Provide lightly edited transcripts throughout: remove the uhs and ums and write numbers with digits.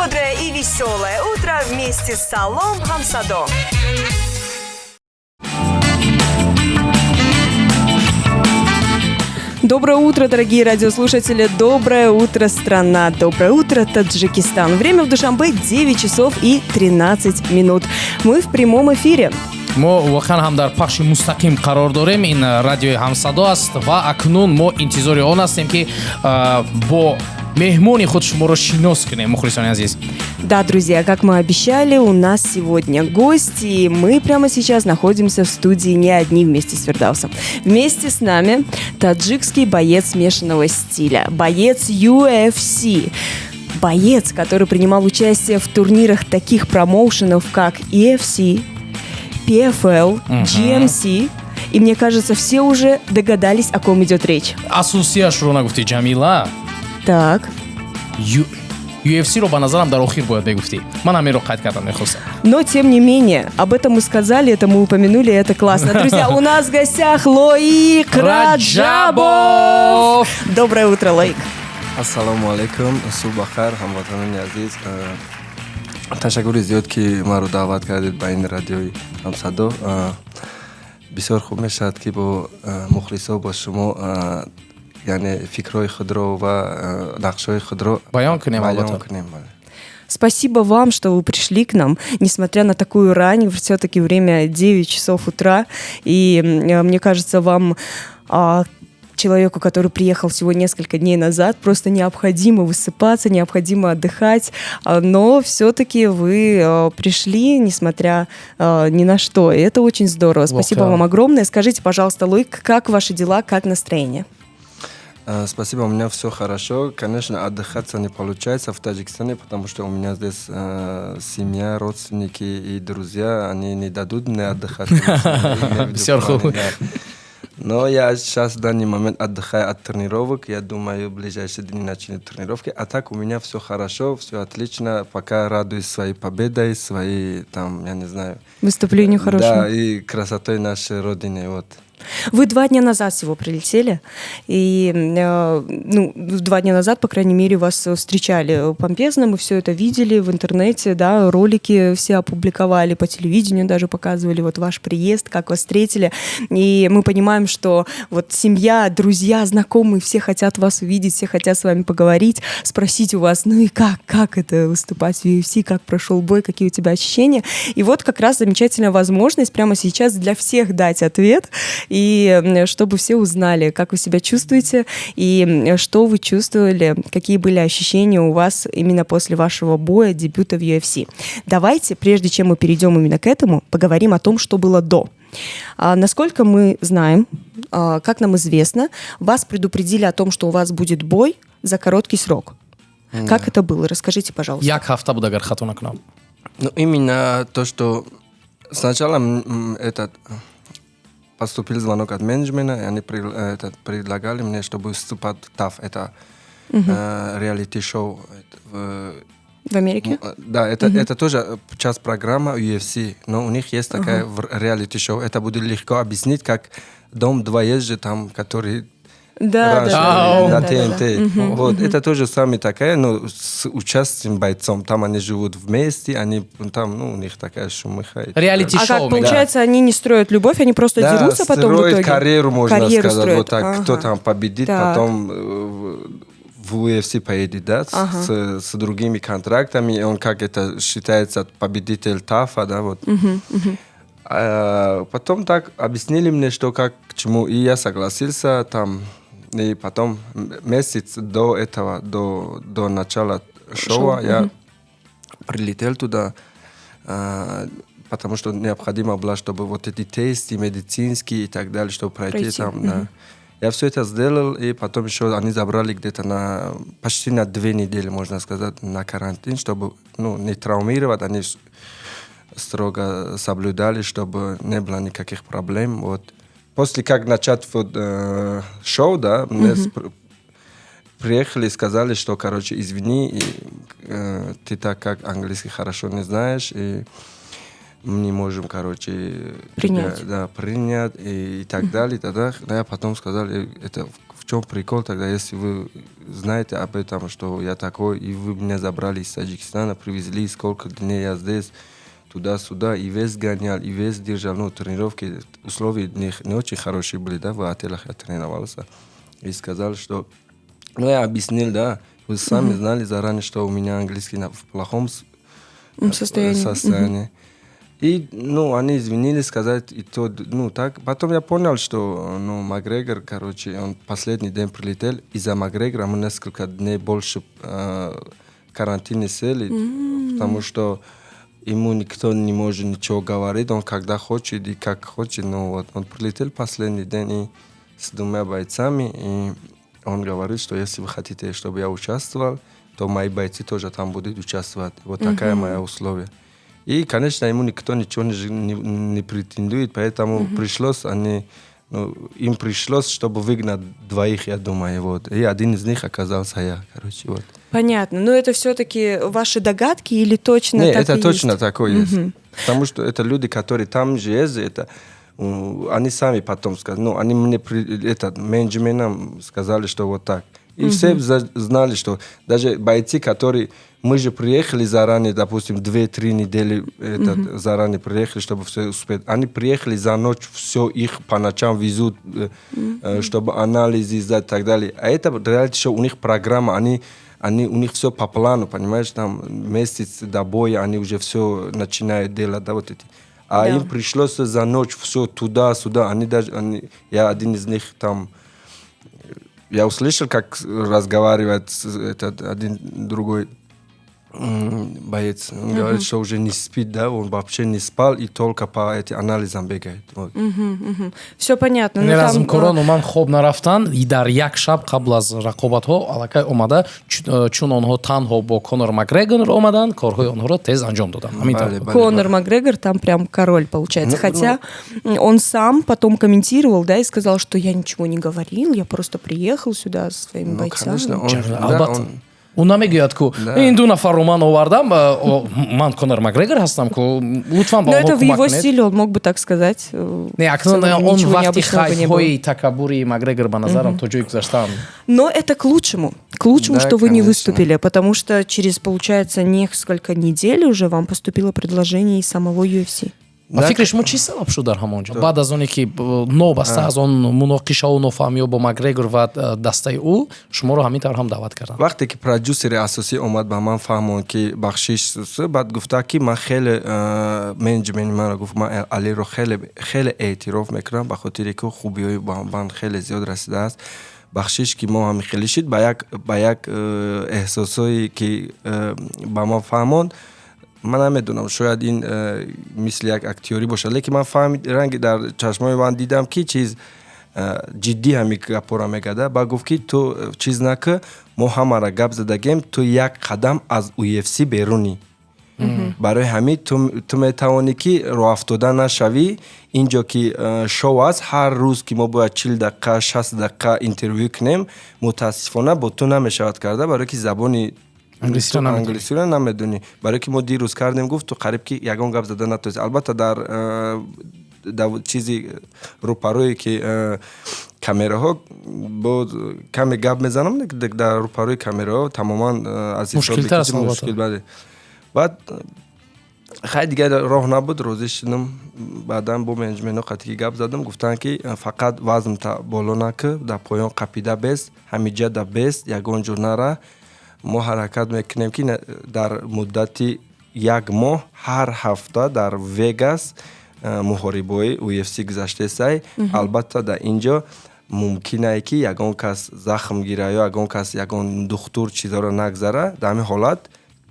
Бодрое и веселое утро вместе с Салом Хамсадо. Доброе утро, дорогие радиослушатели. Доброе утро, страна. Доброе утро, Таджикистан. Время в Душанбе 9 часов и 13 минут. Мы в прямом эфире. Мо воқеан ҳам дар пахши мустақим қарор дорем. Ин радиои Ҳамсадо аст ва акнун мо интизори он ҳастем, ки бо меҳмони худ шуморо шинос кунем, мухлисони азиз. Да, друзья, как мы обещали, у нас сегодня гости, и мы прямо сейчас находимся в студии не одни вместе с Фердаусом. Вместе с нами таджикский боец смешанного стиля, боец UFC, боец, который принимал участие в турнирах таких промоушенов, как EFC, PFL, GMC. И мне кажется, все уже догадались, о ком идет речь. Асосияшро нагуфтӣ, Ҷамила. Так. UFC-ро ба назарам дар охир бояд мегуфтӣ. Ман ҳаминро қайд кардан мехостам. Но, тем не менее, об этом мы сказали, это мы упомянули, это классно. Друзья, у нас в гостях Лоик Раджабов! Доброе утро, Лоик. Ассалому алайкум, субҳ бахайр, ҳамватанони азиз. Ташаккури зиёд, ки маро даъват кардед ба ин радиои Ҳамсадо. Бисёр хуб мешавад, ки бо мухлисо, бо шумо, яъне фикрҳои худро ва нақшҳои худро баён кунем. Баён албатта. кунем, бале. Спасибо вам, что вы пришли к нам, несмотря на такую рань, все-таки время 9 часов утра, и мне кажется, вам, человеку, который приехал всего несколько дней назад, просто необходимо высыпаться, необходимо отдыхать, но все-таки вы пришли, несмотря ни на что, и это очень здорово. Спасибо Воқеан. Вам огромное. Скажите, пожалуйста, Лоик, как ваши дела, как настроение? Спасибо, у меня все хорошо. Конечно, отдыхаться не получается в Таджикистане, потому что у меня здесь семья, родственники и друзья, они не дадут мне отдыхать. Имею в виду Бисёр хуб. планы, да. Но я сейчас в данный момент отдыхаю от тренировок. Я думаю, в ближайшие дни начну тренировки. А так у меня все хорошо, все отлично. Пока радуюсь своей победой, своей, там, я не знаю. Выступлению хорошему. Да, и красотой нашей родины. Вот. Вы 2 дня назад всего прилетели, и ну, 2 дня назад, по крайней мере, вас встречали помпезно, мы все это видели в интернете, да, ролики все опубликовали, по телевидению даже показывали вот ваш приезд, как вас встретили, и мы понимаем, что вот семья, друзья, знакомые, все хотят вас увидеть, все хотят с вами поговорить, спросить у вас, ну и как это выступать в UFC, как прошел бой, какие у тебя ощущения. И вот как раз замечательная возможность прямо сейчас для всех дать ответ, и чтобы все узнали, как вы себя чувствуете и что вы чувствовали, какие были ощущения у вас именно после вашего боя, дебюта в UFC. Давайте, прежде чем мы перейдем именно к этому, поговорим о том, что было до. Насколько мы знаем, как нам известно, вас предупредили о том, что у вас будет бой за короткий срок. Как это было? Расскажите, пожалуйста. Як ҳафта буд, агар хато накунам. Ну, именно то, что сначала этот поступил звонок от менеджмента, и они этот, предлагали мне, чтобы выступать в TUF, это реалити-шоу. В Америке? Да, это тоже часть программы UFC, но у них есть такая реалити-шоу. Это будет легко объяснить, как «Дом 2» есть же там, который раньше на ТНТ. Вот, это тоже самое такая, но с участием бойцом. Там они живут вместе, они там, ну, у них такая шумиха и так далее. Реалити А как шоу. Получается, они не строят любовь, они просто Да, дерутся потом в строят итоге? Карьеру, можно Карьеру сказать, строят. вот так. Кто там победит, потом в UFC поедет, да, с другими контрактами, и он, как это считается, победитель TUF а, да, вот. А потом так объяснили мне, что как к чему, и я согласился там, и потом месяц до этого, до начала шоу, Шоу, я прилетел туда, потому что необходимо было, чтобы вот эти тесты медицинские и так далее, чтобы пройти, Пройти, там, да. Я все это сделал, и потом еще они забрали где-то на почти на 2 недели, можно сказать, на карантин, чтобы, ну, не травмировать, они строго соблюдали, чтобы не было никаких проблем. Вот. После как начать вот, шоу, да, мне приехали и сказали, что, короче, извини, и ты так как английский хорошо не знаешь, и мы не можем, короче, Принять. тебя, да, принять и так далее. Тогда да, я потом сказал, это в В чем прикол тогда, если вы знаете об этом, что я такой, и вы меня забрали из Таджикистана, привезли, сколько дней я здесь, туда-сюда, и вес гонял, и вес держал, ну, тренировки, условия не очень хорошие были, да, в отелях я тренировался. И сказал, что. Ну, я объяснил, да, вы сами знали заранее, что у меня английский в плохом состоянии. Состоянии. И, ну, они извинились, сказать, и то, ну, так. Потом я понял, что, ну, Макгрегор, короче, он последний день прилетел, из-за Макгрегора мы несколько дней больше карантине сели, потому что ему никто не может ничего говорить, он когда хочет и как хочет, ну, вот, он прилетел последний день и с двумя бойцами, и он говорит, что если вы хотите, чтобы я участвовал, то мои бойцы тоже там будут участвовать. Вот такая моя условие. И, конечно, ему никто ничего не претендует, поэтому пришлось они, ну, им пришлось, чтобы выгнать двоих, я думаю, вот. И один из них оказался я, короче, вот. Понятно. Но это все-таки ваши догадки или точно Не, так это и точно есть? Такое есть. Потому что это люди, которые там же ездят, это, они сами потом сказали, ну, они мне, этот, менеджментам сказали, что вот так. И все знали, что даже бойцы, которые. Мы же приехали заранее, допустим, 2-3 недели этот, заранее приехали, чтобы все успеть. Они приехали за ночь, все их по ночам везут, чтобы анализы сдать и так далее. А это реалити-шоу, у них программа, они, у них все по плану, понимаешь, там месяц до боя они уже все начинают делать, да, вот эти. А им пришлось за ночь все туда-сюда. Они даже, они, я один из них там, я услышал, как разговаривает этот один другой боец. Он говорит, что уже не спит, да, он вообще не спал и только по этим анализам бегает. Вот. Все понятно. Яъне Ну, там, размкорон умуман хоб нарафтанд и дар як шаб қабл аз рақобатҳо аллакай омада чун онҳо танҳо бо Конор Макгрегор омаданд, корҳои онҳоро тез анҷом доданд, ҳамин тавр. Бале, бале, Конор бале. Макгрегор там прям король получается. Ну, Хотя он сам потом комментировал, да, и сказал, что я ничего не говорил, я просто приехал сюда со своими Ну, бойцами. конечно, он, Чаро, да, албатта он, ӯ намегӯяд ку ин ду нафарро ман овардам, ман Конор Макгрегор ҳастам ку, лутфан ба Но это онҳо в его кӯмак кунед. стиле, он мог бы так сказать. Не, акнун В целом он ничего вақти необычного бы не было. хайфҳои такаббури Макгрегор ба назарам то ҷои гузаштан. Но это к лучшему. К лучшему, Да, что вы не конечно. выступили, потому что через, получается, несколько недель уже вам поступило предложение из самого UFC. Ба фикри шумо, чӣ сабаб шуд дар ҳамон ҷо баъд аз оне ки нобаста аз он муноқишаву нофаҳмиҳо бо Макгрегор ва дастаи ӯ, шуморо ҳамин тавр ҳам даъват карданд? Вақте ки продюсери асосӣ омад, ба ман фаҳмонд, ки бахшиш, баъд гуфта, ки ман хеле менеҷменти маро гуфт, ман Алиро хеле хеле эътироф мекунам, ба хотире ки хубиҳои ба ман хеле зиёд расидааст, бахшиш, ки мо ҳами хеле шид, ба як эҳсосое ки ба ман фаҳмонд, ман намедонам, шояд ин мисли як актёрӣ бошад, лекин ман фаҳмид, ранги дар чашмои ман дидам, ки чиз ҷиддӣ ҳами гапҳоро мегада. Баъд гуфт, ки ту чиз накӣ, мо ҳамаро гап задагем, ту як қадам аз UFC берунӣ, барои ҳамин ту метавонӣ, ки роҳафтода нашавӣ. Инҷо ки шоу аст, ҳар рӯз ки мо бояд 40 дақиқа, 60 дақиқа интервю кунем, мутаассифона, бо ту намешавад карда, барое ки забони англисиро намедонӣ. Англисиро намедонӣ, барое ки мо дирӯз кардем, гуфт, ту қариб ки ягон гап зада натавонисти. Албатта, дар чизи рӯпарое ки камераҳо бо каме гап мезанам, дар рӯпарои камераҳо тамоман аз ҳисоби Мушкилтар аст, албатта. Мушкил, бале. Баъд хай, дигар роҳ набуд, розӣ шудам. Баъдан бо менеҷментҳо қатъи гап задам, гуфтанд, ки фақат вазнта боло накӣ, дар поён қапида бест, ҳамиҷа да бест, ягон ҷо нара, мо ҳаракат мекунем, ки дар муддати як моҳ ҳар ҳафта дар Вегас муҳорибаҳои UFC гузаштесай. Албатта, дар ин ҷо мумкинае, ки ягон кас захм гира ё ягон кас ягон духтур чизҳоро нагзара. Дар ҳамин ҳолат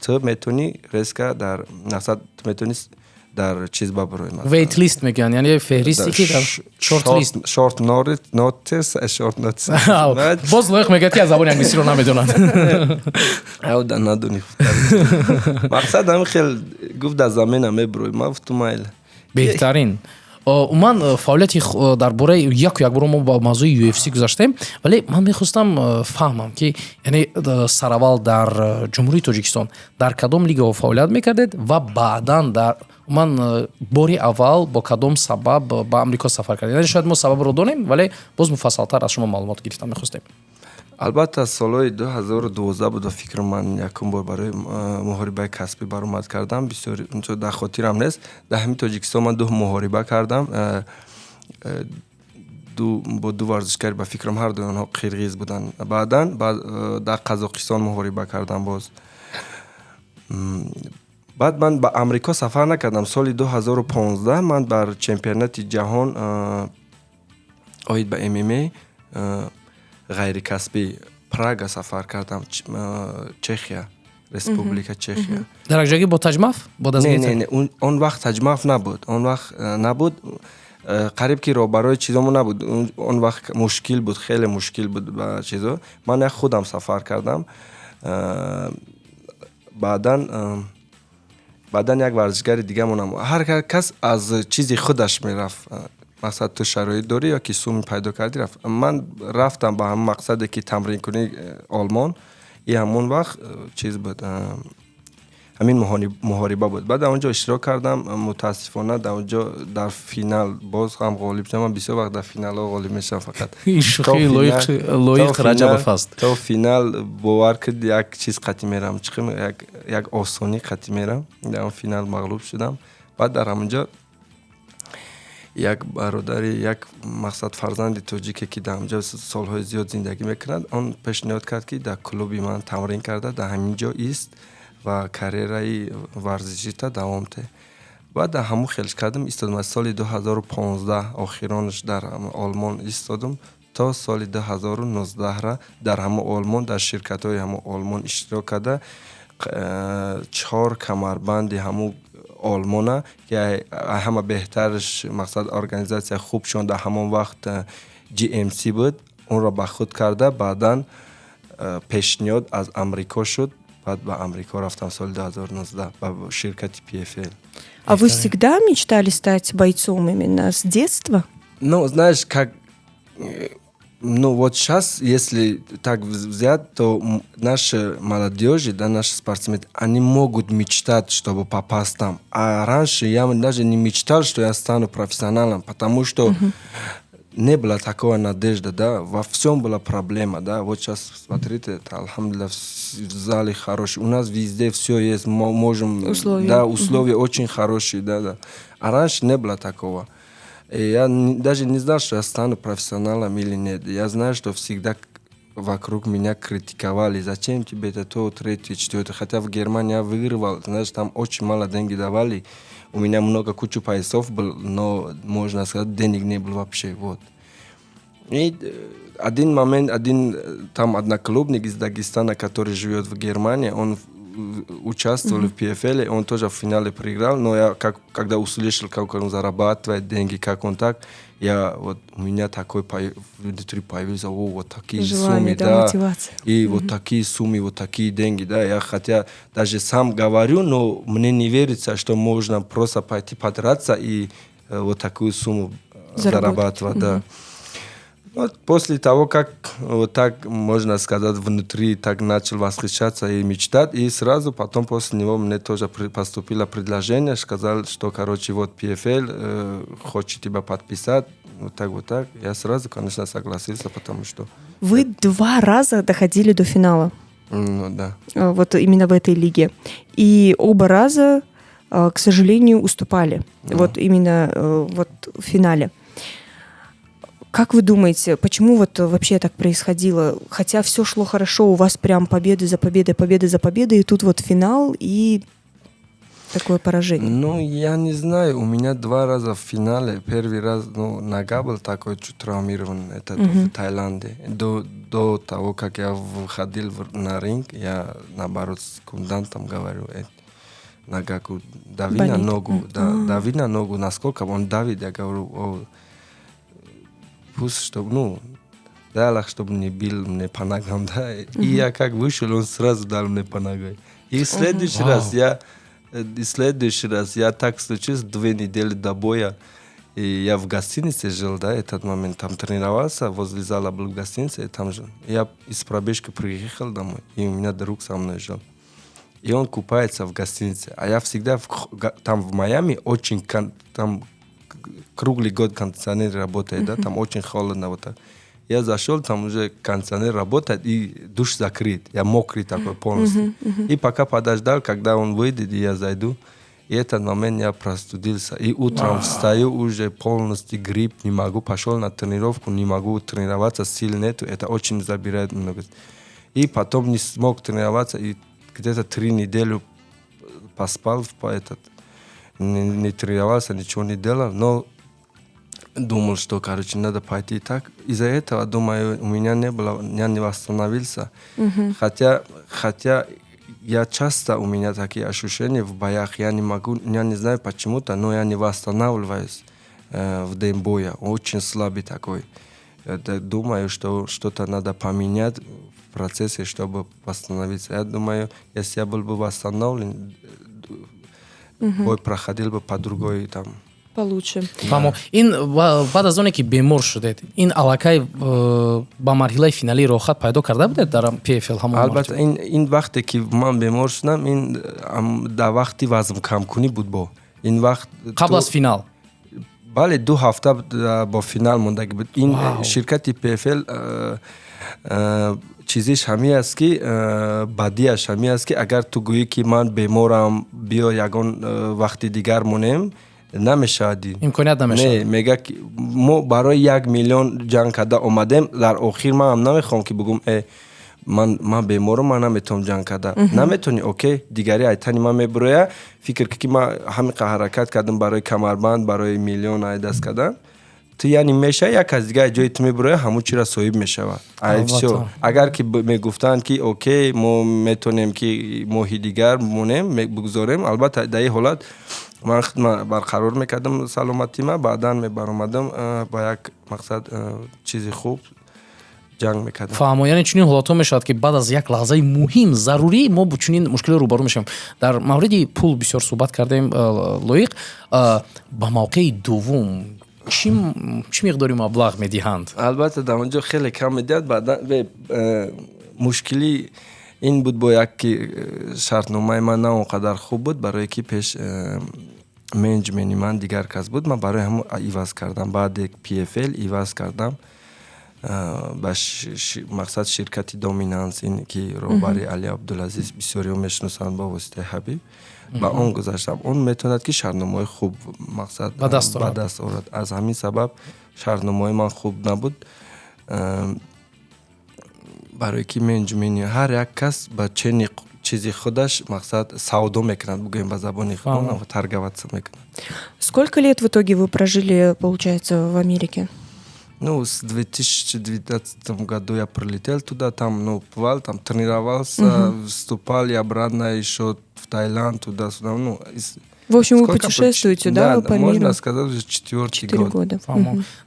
ту метавонӣ резко дар мақсад, ту метавонӣ дар чиз бабарои. Waitlist мегӯянд, яъне феҳристе, ки дар shortlist. Short notice, short notice. Боз лоиқ мегӯяд, ки аз забони англисиро намедонад. Да надони, мақсад ҳамин хел гуфт, дар замина мебурӯй. Ман гуфтум, майли. Беҳтарин. Умуман фаъолияти дар бораи яку якбора мо ба мавзӯи UFC гузаштем, вале ман мехостам фаҳмам, ки яъне сараввал дар Ҷумҳурии Тоҷикистон дар кадом лигаҳо фаъолият мекардед ва баъдан дар Ман бори аввал бо кадом сабаб ба Амрико сафар кардед? Яъне шояд мо сабабро донем, вале боз муфассалтар аз шумо маълумот гирифтан мехостем. Албатта, солҳои 2012 буд, ба фикри ман, якум бор барои муҳорибаи касбӣ баромад кардам. Бисёр дар хотирам нест. Дар ҳамин Тоҷикистон ман ду муҳориба кардам бо ду варзишгари, ба фикрам, ҳардуи онҳо қирғиз буданд. Баъдан дар Қазоқистон муҳориба кардам боз. Баъд ман ба Амрико сафар накардам. Соли 2015 ман бар чемпионати ҷаҳон оид ба ММА ғайрикасбӣ Прага сафар кардам, Чехия, Республика Чехия. Дар якҷоягӣ бо Таҷмаф? Не, не, не, он вақт Таҷмаф набуд, он вақт набуд. Қариб ки роҳбарои чизомо набуд. Он вақт мушкил буд, хеле мушкил буд ба чизо. Ман як худам сафар кардам. Баъдан як варзишгари дигамонам. Ҳар кас аз чизи худаш мерафт. Мақсад, ту шароит дорӣ ё ки суми пайдо кардӣ, рафт. Ман рафтам ба ҳамон мақсаде, ки тамринкунӣ Олмон, и ҳамон вақт чиз буд, ҳамин муҳориба буд. Баъд дар он ҷо иштирок кардам. Мутаассифона, дар он ҷо дар финал боз ҳам ғолиб шудам. Ман бисёр вақт дар финалҳо ғолиб мешавам фақат. Лоиқ Раҷабов аст. То финал, бовар кунед, як чиз қатӣ мерам, як осонӣ қатӣ мерам. Дар он финал мағлуб шудам. Баъд дар ҳамон ҷо як бародари, як мақсад, фарзанди тоҷике, ки дар ҳамҷо солҳои зиёд зиндагӣ мекунад, он пешниҳод кард, ки дар клуби ман тамрин карда, дар ҳамин ҷо ист ва карьераи варзишита давом те. Баъд дар ҳамун хелш кардам, истодам. Аз соли 2015 охиронаш дар Олмон истодам то соли 2019-ра дар ҳамон Олмон, дар ширкатҳои ҳамон Олмон иштирок карда, чор камарбанди ҳамун Олмона, ки ҳама беҳтарш, мақсад, организатсия хубшон дар ҳамон вақт GMC буд, онро ба худ карда. Баъдан пешниҳод аз Амрико шуд. Баъд ба Амрико рафтам соли 2019 ба ширкати PFL. А вы всегда мечтали стать бойцом именно с детства? Ну, знаешь, как, ну вот сейчас, если так взять, то наши молодежи, да, наши спортсмены, они могут мечтать, чтобы попасть там. А раньше я даже не мечтал, что я стану профессионалом, потому что не было такого надежды, да, во всем была проблема, да. Вот сейчас, смотрите, это, алхамдулилля, в зале хороший, у нас везде все есть, можем. Условия. Да, условия очень хорошие, да. А раньше не было такого. И я даже не знал, что я стану профессионалом или нет. Я знаю, что всегда вокруг меня критиковали: зачем тебе это, то, третье, четвертое. Хотя в Германии я выигрывал, знаешь, там очень мало деньги давали. У меня много, кучу поясов был, но, можно сказать, денег не было вообще, вот. И один момент, один там одноклубник из Дагестана, который живет в Германии, он участвовал в PFL, он тоже в финале проиграл, но я когда услышал, как он зарабатывает деньги, как он так, я вот, у меня такой внутри появился: о, вот такие Желание, суммы, да, да, мотивация. И вот такие суммы, вот такие деньги, да, я хотя даже сам говорю, но мне не верится, что можно просто пойти подраться и вот такую сумму заработать. Зарабатывать, да. Вот после того, как вот так, можно сказать, внутри так начал восхищаться и мечтать, и сразу потом после него мне тоже поступило предложение, сказал, что, короче, вот PFL хочет тебя подписать, вот так, вот так. Я сразу, конечно, согласился, потому что. Вы два раза доходили до финала. Ну, да. Вот именно в этой лиге. И оба раза, к сожалению, уступали. Ну. Вот именно вот в финале. Как вы думаете, почему вот вообще так происходило? Хотя все шло хорошо, у вас прям победы за победой, победы за победой, и тут вот финал и такое поражение. Ну, я не знаю, у меня два раза в финале. Первый раз, ну, нога был такой чуть травмирован, это в Таиланде. До того, как я выходил на ринг, я, наоборот, с секундантом говорю: «Нога, дави Болит. На ногу, да, А. дави на ногу, насколько он давит», я говорю: «О, пусть, чтобы, ну, дай Аллах, чтобы не бил мне по ногам», да. И я как вышел, он сразу дал мне по ногам. И в следующий раз я так случилось, 2 недели до боя, и я в гостинице жил, да, этот момент, там тренировался, возле зала был в гостинице, и там жил. Я из пробежки приехал домой, и у меня друг со мной жил. И он купается в гостинице. А я всегда там в Майами очень там круглый год кондиционер работает, да, там очень холодно вот так. Я зашел, там уже кондиционер работает и душ закрыт. Я мокрый такой полностью. И пока подождал, когда он выйдет, и я зайду. И этот момент я простудился. И утром встаю, уже полностью грипп, не могу. Пошел на тренировку, не могу тренироваться, сил нету. Это очень забирает много. И потом не смог тренироваться, и где-то 3 недели поспал, этот, не тренировался, ничего не делал, но думал, что, короче, надо пойти так. Из-за этого, думаю, у меня не было, я не восстановился. Хотя я часто, у меня такие ощущения в боях, я не могу, я не знаю почему-то, но я не восстанавливаюсь в день боя. Очень слабый такой. Я думаю, что что-то надо поменять в процессе, чтобы восстановиться. Я думаю, если я был бы восстановлен, бой проходил бы по другой там. Получше. Фаҳмо, ин баъд аз оне ки бемор шудед, ин аллакай ба марҳилаи финалӣ роҳхат пайдо карда будед дар PFL ҳамон? Албатта, ин вақте ки ман бемор шудам, ин дар вақти вазмкамкунӣ буд, бо ин вақт. Қабл аз финал? Бале, 2 ҳафта бо финал мондагӣ буд. Ин ширкати PFL чизиш ҳамин аст, ки бадиаш ҳамин аст, ки агар ту гӯӣ, ки ман беморам, биё ягон вақти дигар монем, намешавад. Имконият намешавад. Не, мега, ки мо барои 1 миллион ҷанг карда омадем. Дар охир ман ҳам намехоҳам, ки бигӯм: «Э, ман беморам, ман наметавонам ҷанг карда». Наметавонӣ, окей, дигари айтани ман мебуроя, фикр ки ман ҳамин ҳаракат кардам барои камарбанд, барои миллион ай даст кардан. Ту яъне мешавӣ, як кас дига ҷои ту мебуроя, ҳамун чиро соҳиб мешавад. Ай всё. Агар ки мегуфтанд, ки окей, мо метавонем, ки моҳи дигар монем, бигузорем, албатта, дар ин ҳолат ман худма барқарор мекардам саломатима, баъдан мебаромадам, ба як мақсад, чизи хуб ҷанг мекардам. Фаҳмо, яъне чунин ҳолатҳо мешавад, ки баъд аз як лаҳзаи муҳим, зарурӣ мо бо чунин мушкиле рӯбарӯ мешавем. Дар мавриди пул бисёр суҳбат кардем, Лоиқ. Ба мавқеи дуввум чӣ миқдори маблағ медиҳанд? Албатта, дар он ҷо хеле кам медиҳад. Баъдан мушкилӣ ин буд бо як, ки шартномаи ман на он қадар хуб буд, барое ки пеш менеҷмени ман дигар кас буд. Ман барои ҳамон иваз кардам, баъде PFL иваз кардам ба мақсад ширкати Доминанс, ин ки роҳбари Али Абдулазиз, бисёриҳо мешиносанд бо воситаи Ҳабиб, ба он гузаштам. Он метавонад, ки шартномаҳои хуб, мақсад, ба даст орад. Аз ҳамин сабаб шартномаҳои ман хуб набуд, барое ки менеҷмени ҳар як кас ба чени чизи худаш, мақсад, савдо мекунад, бугӯем ба забони худон, торговаться мекунад. Сколько лет в итоге вы прожили, получается, в Америке? Ну, с 2019 году я прилетел туда, там, ну, плавал, там тренировался, вступал и обратно еще в Таиланд, туда-сюда. Ну, В общем, вы путешествуете, да, да, по можно миру? сказать, уже четвертый 4 год. Года.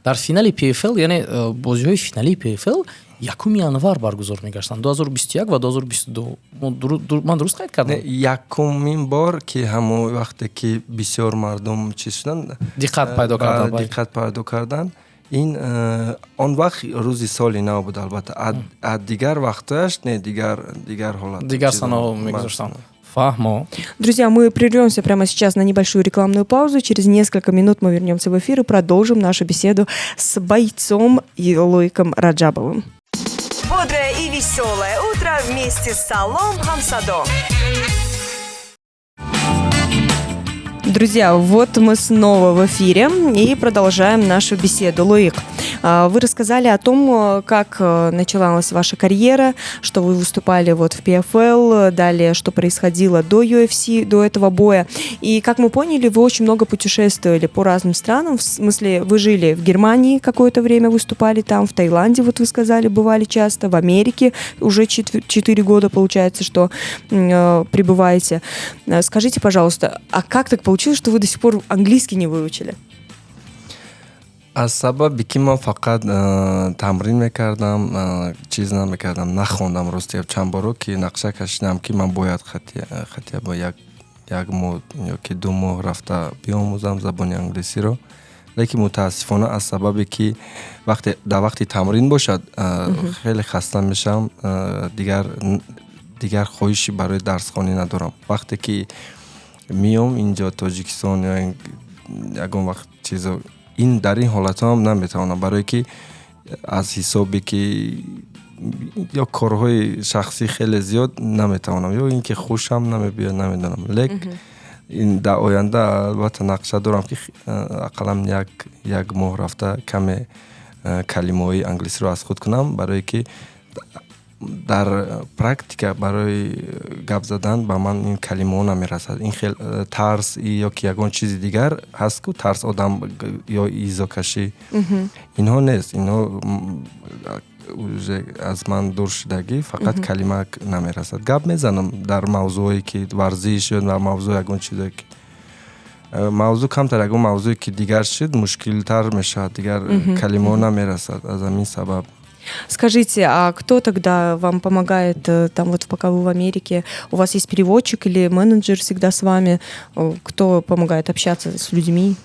Дар финали PFL, яъне бозиҳои финалии PFL 1 январ баргузор мегаштанд, 2021 ва 2022. Ман дуруст қайд кардам? Якумин бор, ки ҳамон вақте ки бисёр мардум чиз шуданд, диққат пайдо карданд. Диққат пайдо карданд, ин он вақт рӯзи соли нав буд, албатта. А дигар вақташ не, дигар ҳолат. Дигар санаҳо мегузоштанд. Фаҳмо. Друзья, мы прервемся прямо сейчас на небольшую рекламную паузу. Через несколько минут мы вернемся в эфир и продолжим нашу беседу с бойцом Лоиком Раджабовым. Бодрое и веселое утро вместе с Салом Хамсадо. Друзья, вот мы снова в эфире и продолжаем нашу беседу. Лоик, вы рассказали о том, как началась ваша карьера, что вы выступали вот в PFL, далее, что происходило до UFC, до этого боя. И, как мы поняли, вы очень много путешествовали по разным странам. В смысле, вы жили в Германии какое-то время, выступали там, в Таиланде, вот вы сказали, бывали часто, в Америке уже 4 года, получается, что пребываете. Скажите, пожалуйста, а как так получилось, что вы до сих пор английский не выучили? Аз сабаби ки ман фақат тамрин мекардам, чиз намекардам, нахондам. Рости, чанд боро ки нақша кашидам, ки ман бояд хотя бы як моҳ ё ки 2 моҳ рафта биомӯзам забони англисиро, лекин мутаассифона, аз сабабе ки вақте дар вақти тамрин бошад, хеле хаста мешавам, дигар Дигар хоҳиши барои дарсхонӣ надорам. Вақте ки миём инҷо, Тоҷикистон, ё ягон вақт чизо, ин дар ин ҳолатҳо ҳам наметавонам, барое ки аз ҳисобе ки ё корҳои шахсӣ хеле зиёд, наметавонам, ё ин ки хушам намебиёд, намедонам. Лек ин дар оянда албатта нақша дорам, ки ақаллан як моҳ рафта, каме калимаҳои англисиро аз худ кунам, барое ки дар практика барои гап задан ба ман ин калимаҳо намерасад. Ин хел тарс ё ки ягон чизи дигар ҳаст ку, тарс одам ё изокашӣ, инҳо нест, инҳо уже аз ман дур шудагӣ, фақат калима намерасад. Гап мезанам дар мавзӯое ки варзиш ё дар мавзӯи ягон чизе ки мавзӯъ камтар, ягон мавзӯе ки дигар шуд, мушкилтар мешавад, дигар калимаҳо намерасад, аз ҳамин сабаб. Скажите, а кто тогда вам помогает там вот, пока вы в Америке? У вас есть переводчик или менеджер всегда с вами? Кто помогает общаться с людьми?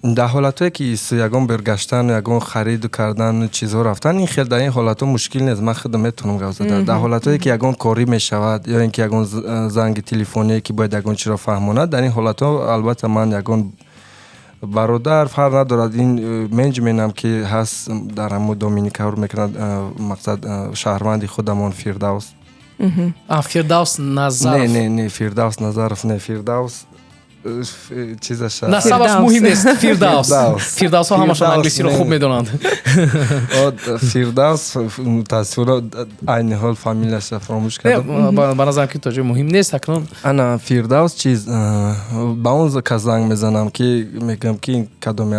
Дар ҳолатҳое ки ягон бергаштан, ягон хариду кардан, чизҳо рафтан, ин хел дар ин ҳолатҳо мушкил нест, ман худам метавонам гап зада. Дар ҳолатҳое ки ягон корӣ мешавад ё ин ки ягон занги телефоние ки бояд ягон чиро фаҳмонад, дар ин ҳолатҳо албатта ман ягон бародар, фарқ надорад, ин менеҷментам ки ҳаст, дар ҳамо Доминика кор мекунад, мақсад, шаҳрванди худамон Фирдавс. Фирдавс Назаров? Не, Фирдавс Назаров не, Фирдавс чизаша. Насабаш муҳим нест, Фирдавс. Фирдавсҳо ҳамашон англисиро хуб медонанд. Фирдавс, мутаассифона, айни ҳол фамилияша фаромӯш кардам. Ба назарам, ки то ҷои муҳим нест акнун. Ана, Фирдавс, чиз, ба он кас занг мезанам, ки мегӯям, ки кадоме,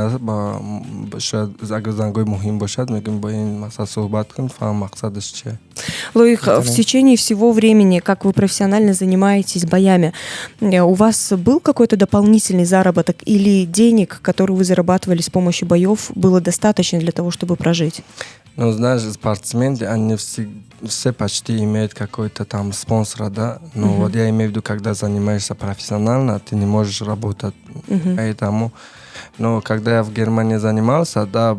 шояд агар зангҳои муҳим бошад, мегӯям, бо ин мақсад суҳбат кун, фаҳм мақсадаш чие. Лоик, в течение всего времени, как вы профессионально занимаетесь боями, у вас был какой-то дополнительный заработок или денег, которые вы зарабатывали с помощью боев, было достаточно для того, чтобы прожить? Ну, знаешь, спортсмены, они все почти имеют какой-то там спонсора, да? Ну, вот я имею в виду, когда занимаешься профессионально, ты не можешь работать. Поэтому, но когда я в Германии занимался, да,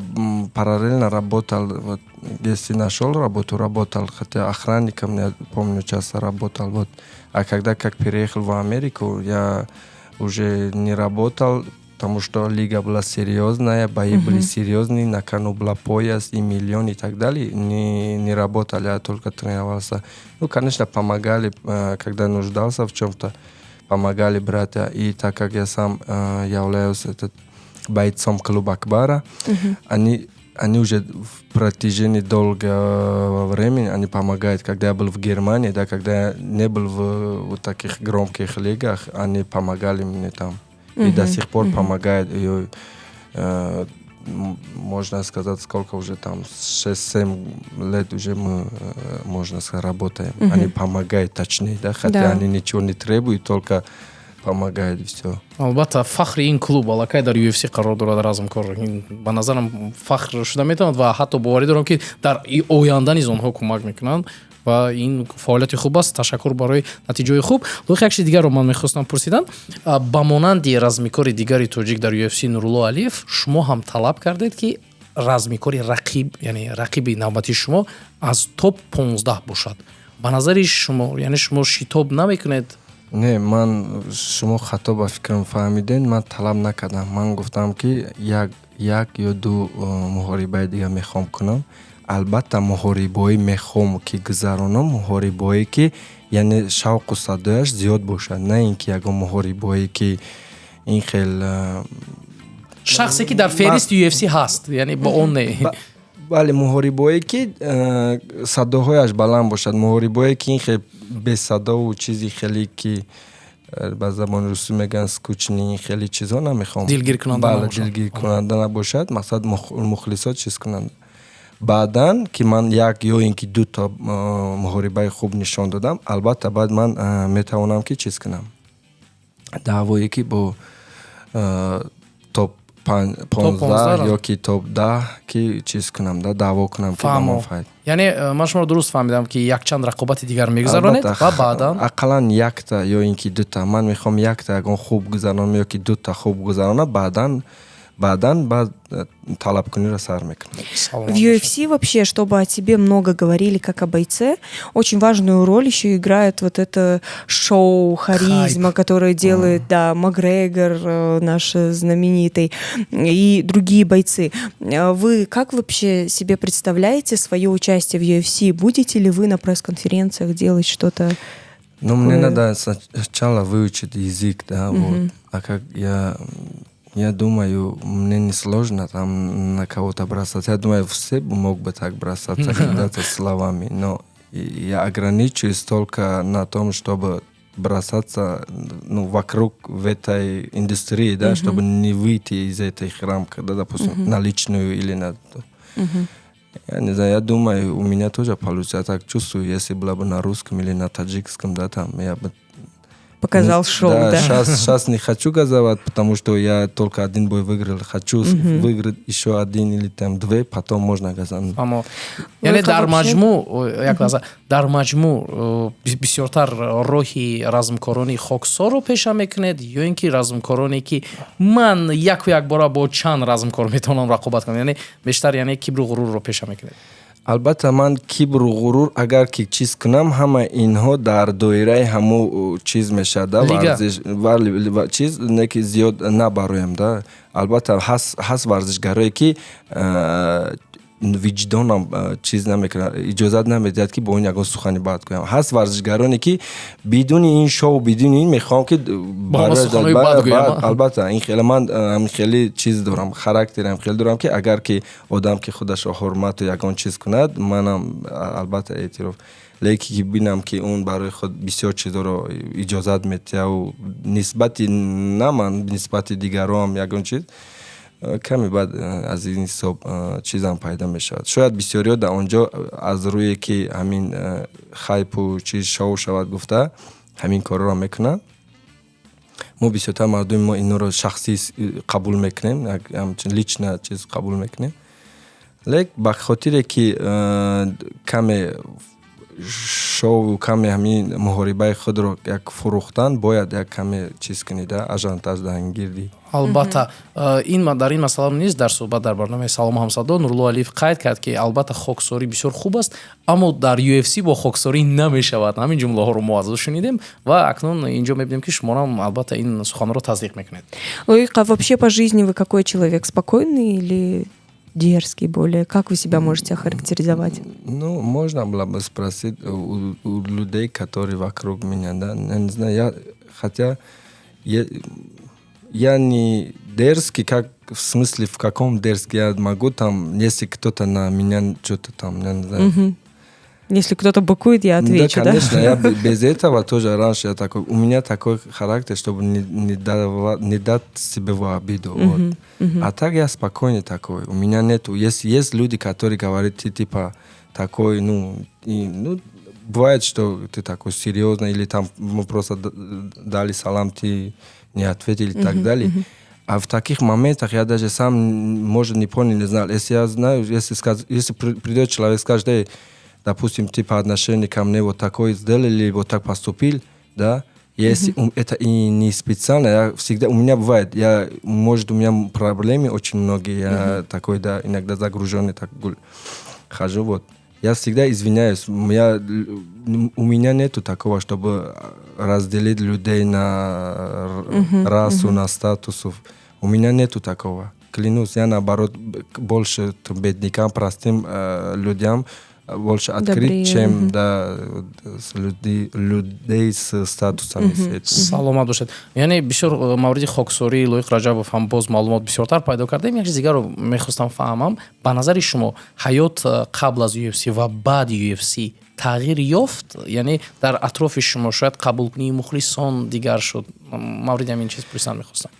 параллельно работал, вот, если нашел работу, работал, хотя охранником, я помню, часто работал, вот. А когда как переехал в Америку, я уже не работал, потому что лига была серьезная, бои были серьезные, на кону была пояс и миллион и так далее. Не работали, я только тренировался. Ну, конечно, помогали, когда нуждался в чем-то, помогали братья. И так как я сам являюсь этот, бойцом клуба Акбара, они уже в протяжении долгого времени они помогают. Когда я был в Германии, да, когда я не был в вот таких громких лигах, они помогали мне там. И до сих пор помогают. И, можно сказать, сколько уже там, 6-7 лет уже мы, можно сказать, работаем. Они помогают, точнее, да, хотя они ничего не требуют, только помогают, и все. Албатта, фахри ин клуб аллакай дар UFC қарор дорад, размкор. Ин ба назарам фахр шуда метавонад ва ҳатто боварӣ дорам, ки дар оянда низ онҳо кӯмак мекунанд ва ин фаъолияти хуб аст. Ташаккур барои натиҷаҳои хуб. Лоиқ, як чизи дигарро ман мехостам пурсидан. Ба монанди размикори дигари тоҷик дар UFC Нурулло Алиев, шумо ҳам талаб кардед, ки размикори рақиб, яъне рақиби навбатии шумо, аз топ 15 бошад. Ба назари шумо, яъне шумо шитоб намекунед? Не, ман, шумо хато ба фикрам фаҳмидед, ман талаб накардам. Ман гуфтам, ки як ё ду муҳорибаи дигар мехоҳам кунам. Албатта, муҳорибаҳое мехоҳам, ки гузаронам, муҳорибаҳое ки, яъне, шавқу садояш зиёд бошад, на ин ки ягон муҳорибаҳое ки ин хел Шахсе ки дар феҳристи UFC ҳаст, яъне бо он не. Бале, муҳорибаҳое ки садоҳояш баланд бошад. Муҳорибаҳое ки ин хел бесадову чизи хеле ки ба забони русӣ мегӯянд скучный, хеле чизҳо намехоҳам. Дилгиркунанда. Бале, дилгиркунанда набошад, мақсад, мухлисот чиз кунанд. Баъдан ки ман як ё ин ки дута муҳорибаи хуб нишон додам, албатта, баъд ман метавонам ки чиз кунам, даъвое ки бо топ 15 ё ки топ 10 ки чиз кунам да, даъво кунам, ки ба ман файд. Яъне ман шуморо дуруст фаҳмидам, ки якчанд рақобати дигар мегузаронед ва баъдан? Ақаллан якта ё ин ки дута. Ман мехоҳам якта ягон хуб гузаронам ё ки дута хуб гузаронам, баъдан Баъдан баъд талабкуниро сар мекунам. В UFC вообще, чтобы о тебе много говорили как о бойце, очень важную роль еще играет вот это шоу, харизма, которое делает, да, Макгрегор, наш знаменитый, и другие бойцы. Вы как вообще себе представляете свое участие в UFC? Будете ли вы на пресс-конференциях делать что-то? Ну, мне надо сначала выучить язык, да, вот. А как я думаю, мне не сложно там на кого-то бросаться. Я думаю, все мог бы так бросаться, кидаться словами, но я ограничиваюсь только на том, чтобы бросаться, ну, вокруг в этой индустрии, да, чтобы не выйти из этой рамки, да, допустим, на личную или на. Я не знаю, я думаю, у меня тоже получится. Я так чувствую, если было бы на русском или на таджикском, да, там, я бы Показал шоу, да? Сейчас не хочу газовать, потому что я только один бой выиграл. Хочу выиграть еще один или там две, потом можно газовать. Аммо яъне дар маҷмӯъ, як лаҳза, дар маҷмӯъ бисёртар роҳи размкорони хоксорро пеша мекунед ё ин ки размкороне, ки ман яку якбора бо чанд размкор метавонам рақобат кунам, яъне бештар, яъне кибру ғурурро пеша мекунед? Албатта, ман кибру ғурур агар ки чиз кунам, ҳама инҳо дар доираи ҳамо чиз мешавад, варзиш чиз не ки зиёд набароем, да. Албатта, ҳаст варзишгарое, ки виҷдонам чиз намекунад, иҷозат намедиҳад, ки бо ин ягон сухани бад гӯям. Ҳаст варзишгароне, ки бидуни ин шоу, бидуни ин мехоҳам, ки албатта, ин хеле ман хеле чиз дорам, характерам хеле дорам, ки агар ки одам ки худашро ҳурмату ягон чиз кунад, манам албатта эътироф. Лекин ки бинам, ки он барои худ бисёр чизоро иҷозат метиҳаву нисбати на ман, нисбати дигароам ягон чиз каме, баъд аз ин ҳисоб чизам пайдо мешавад. Шояд бисёриҳо дар он ҷо аз рӯе ки ҳамин хайпу чиз, шоу шавад гуфта, ҳамин корро мекунанд. Мо бисёртар, мардуми мо, инҳоро шахсӣ қабул мекунем, ҳамчун лично чиз қабул мекунем. Лек ба хотире ки каме шоу, каме ҳамин муҳорибаи худро як фурӯхтан, бояд як каме чиз кунӣ, да, ажиотаж гирдӣ. Албатта, ин дар ин масъала низ дар суҳбат дар барномаи «Салому ҳамсадо» Нурулло Алиев қайд кард, ки албатта хоксорӣ бисёр хуб аст, аммо дар UFC бо хоксорӣ намешавад. Ҳамин ҷумлаҳоро мо аз ӯ шунидем ва акнун инҷо мебинем, ки шуморам албатта ин суханро тасдиқ мекунед. Лоиқ, а вообще по жизни вы какой человек? Спокойный или дерзкий более? Как вы себя можете охарактеризовать? Ну, можно было бы спросить у людей, которые вокруг меня, да. Я не знаю, я, хотя я не дерзкий, как в смысле, в каком дерзкий, я могу там, если кто-то на меня что-то там, я не знаю. Если кто-то быкует, я отвечу, да? Конечно, я без этого тоже раньше я такой, у меня такой характер, чтобы не дать себе в обиду. Вот. А так я спокойный такой. У меня нету. Есть люди, которые говорят, ты типа такой, ну, и, ну, бывает, что ты такой серьезный, или там мы просто дали салам, ты не ответили и так далее. А в таких моментах я даже сам, может, не понял, не знал. Если я знаю, если придет человек, скажет: «Эй, допустим, ты по отношению ко мне вот такой сделал или вот так поступил», да, если это и не специально, я всегда, у меня бывает, я, может, у меня проблемы очень многие, я такой, да, иногда загруженный так хожу, вот. Я всегда извиняюсь, у меня нету такого, чтобы разделить людей на расу, на статусов. У меня нету такого. Клянусь, я наоборот больше беднякам, простым людям больше открыт, Добрее, чем мгм. Да, с людей с статусами. С этим. Саломат бошед. Яъне бисёр мавриди хоксории Лоиқ Раҷабов ҳам боз маълумот бисёртар пайдо кардем. Як чиз дигарро мехостам фаҳмам: ба назари шумо, ҳаёт қабл аз UFC ва баъди UFC тағйир ёфт? Яъне дар атрофи шумо шояд қабулкунии мухлисон дигар шуд? Мавриди ҳамин чиз пурсан мехостам.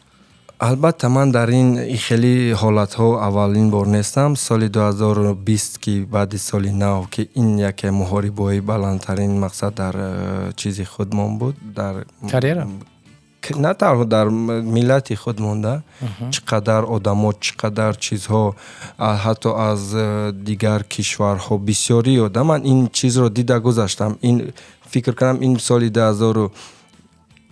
Албатта, ман дар ин хеле ҳолатҳо аввалин бор нестам. Соли 2020, ки баъди соли нав, ки ин яке муҳорибаҳои баландтарин мақсад дар чизи худмон буд, дар карьера. На танҳо дар миллати худ монда, чӣ қадар одамо, чӣ қадар чизҳо, ҳатто аз дигар кишварҳо бисёри одам, ман ин чизро дида гузаштам. Ин фикр кунам, ин соли дуҳазору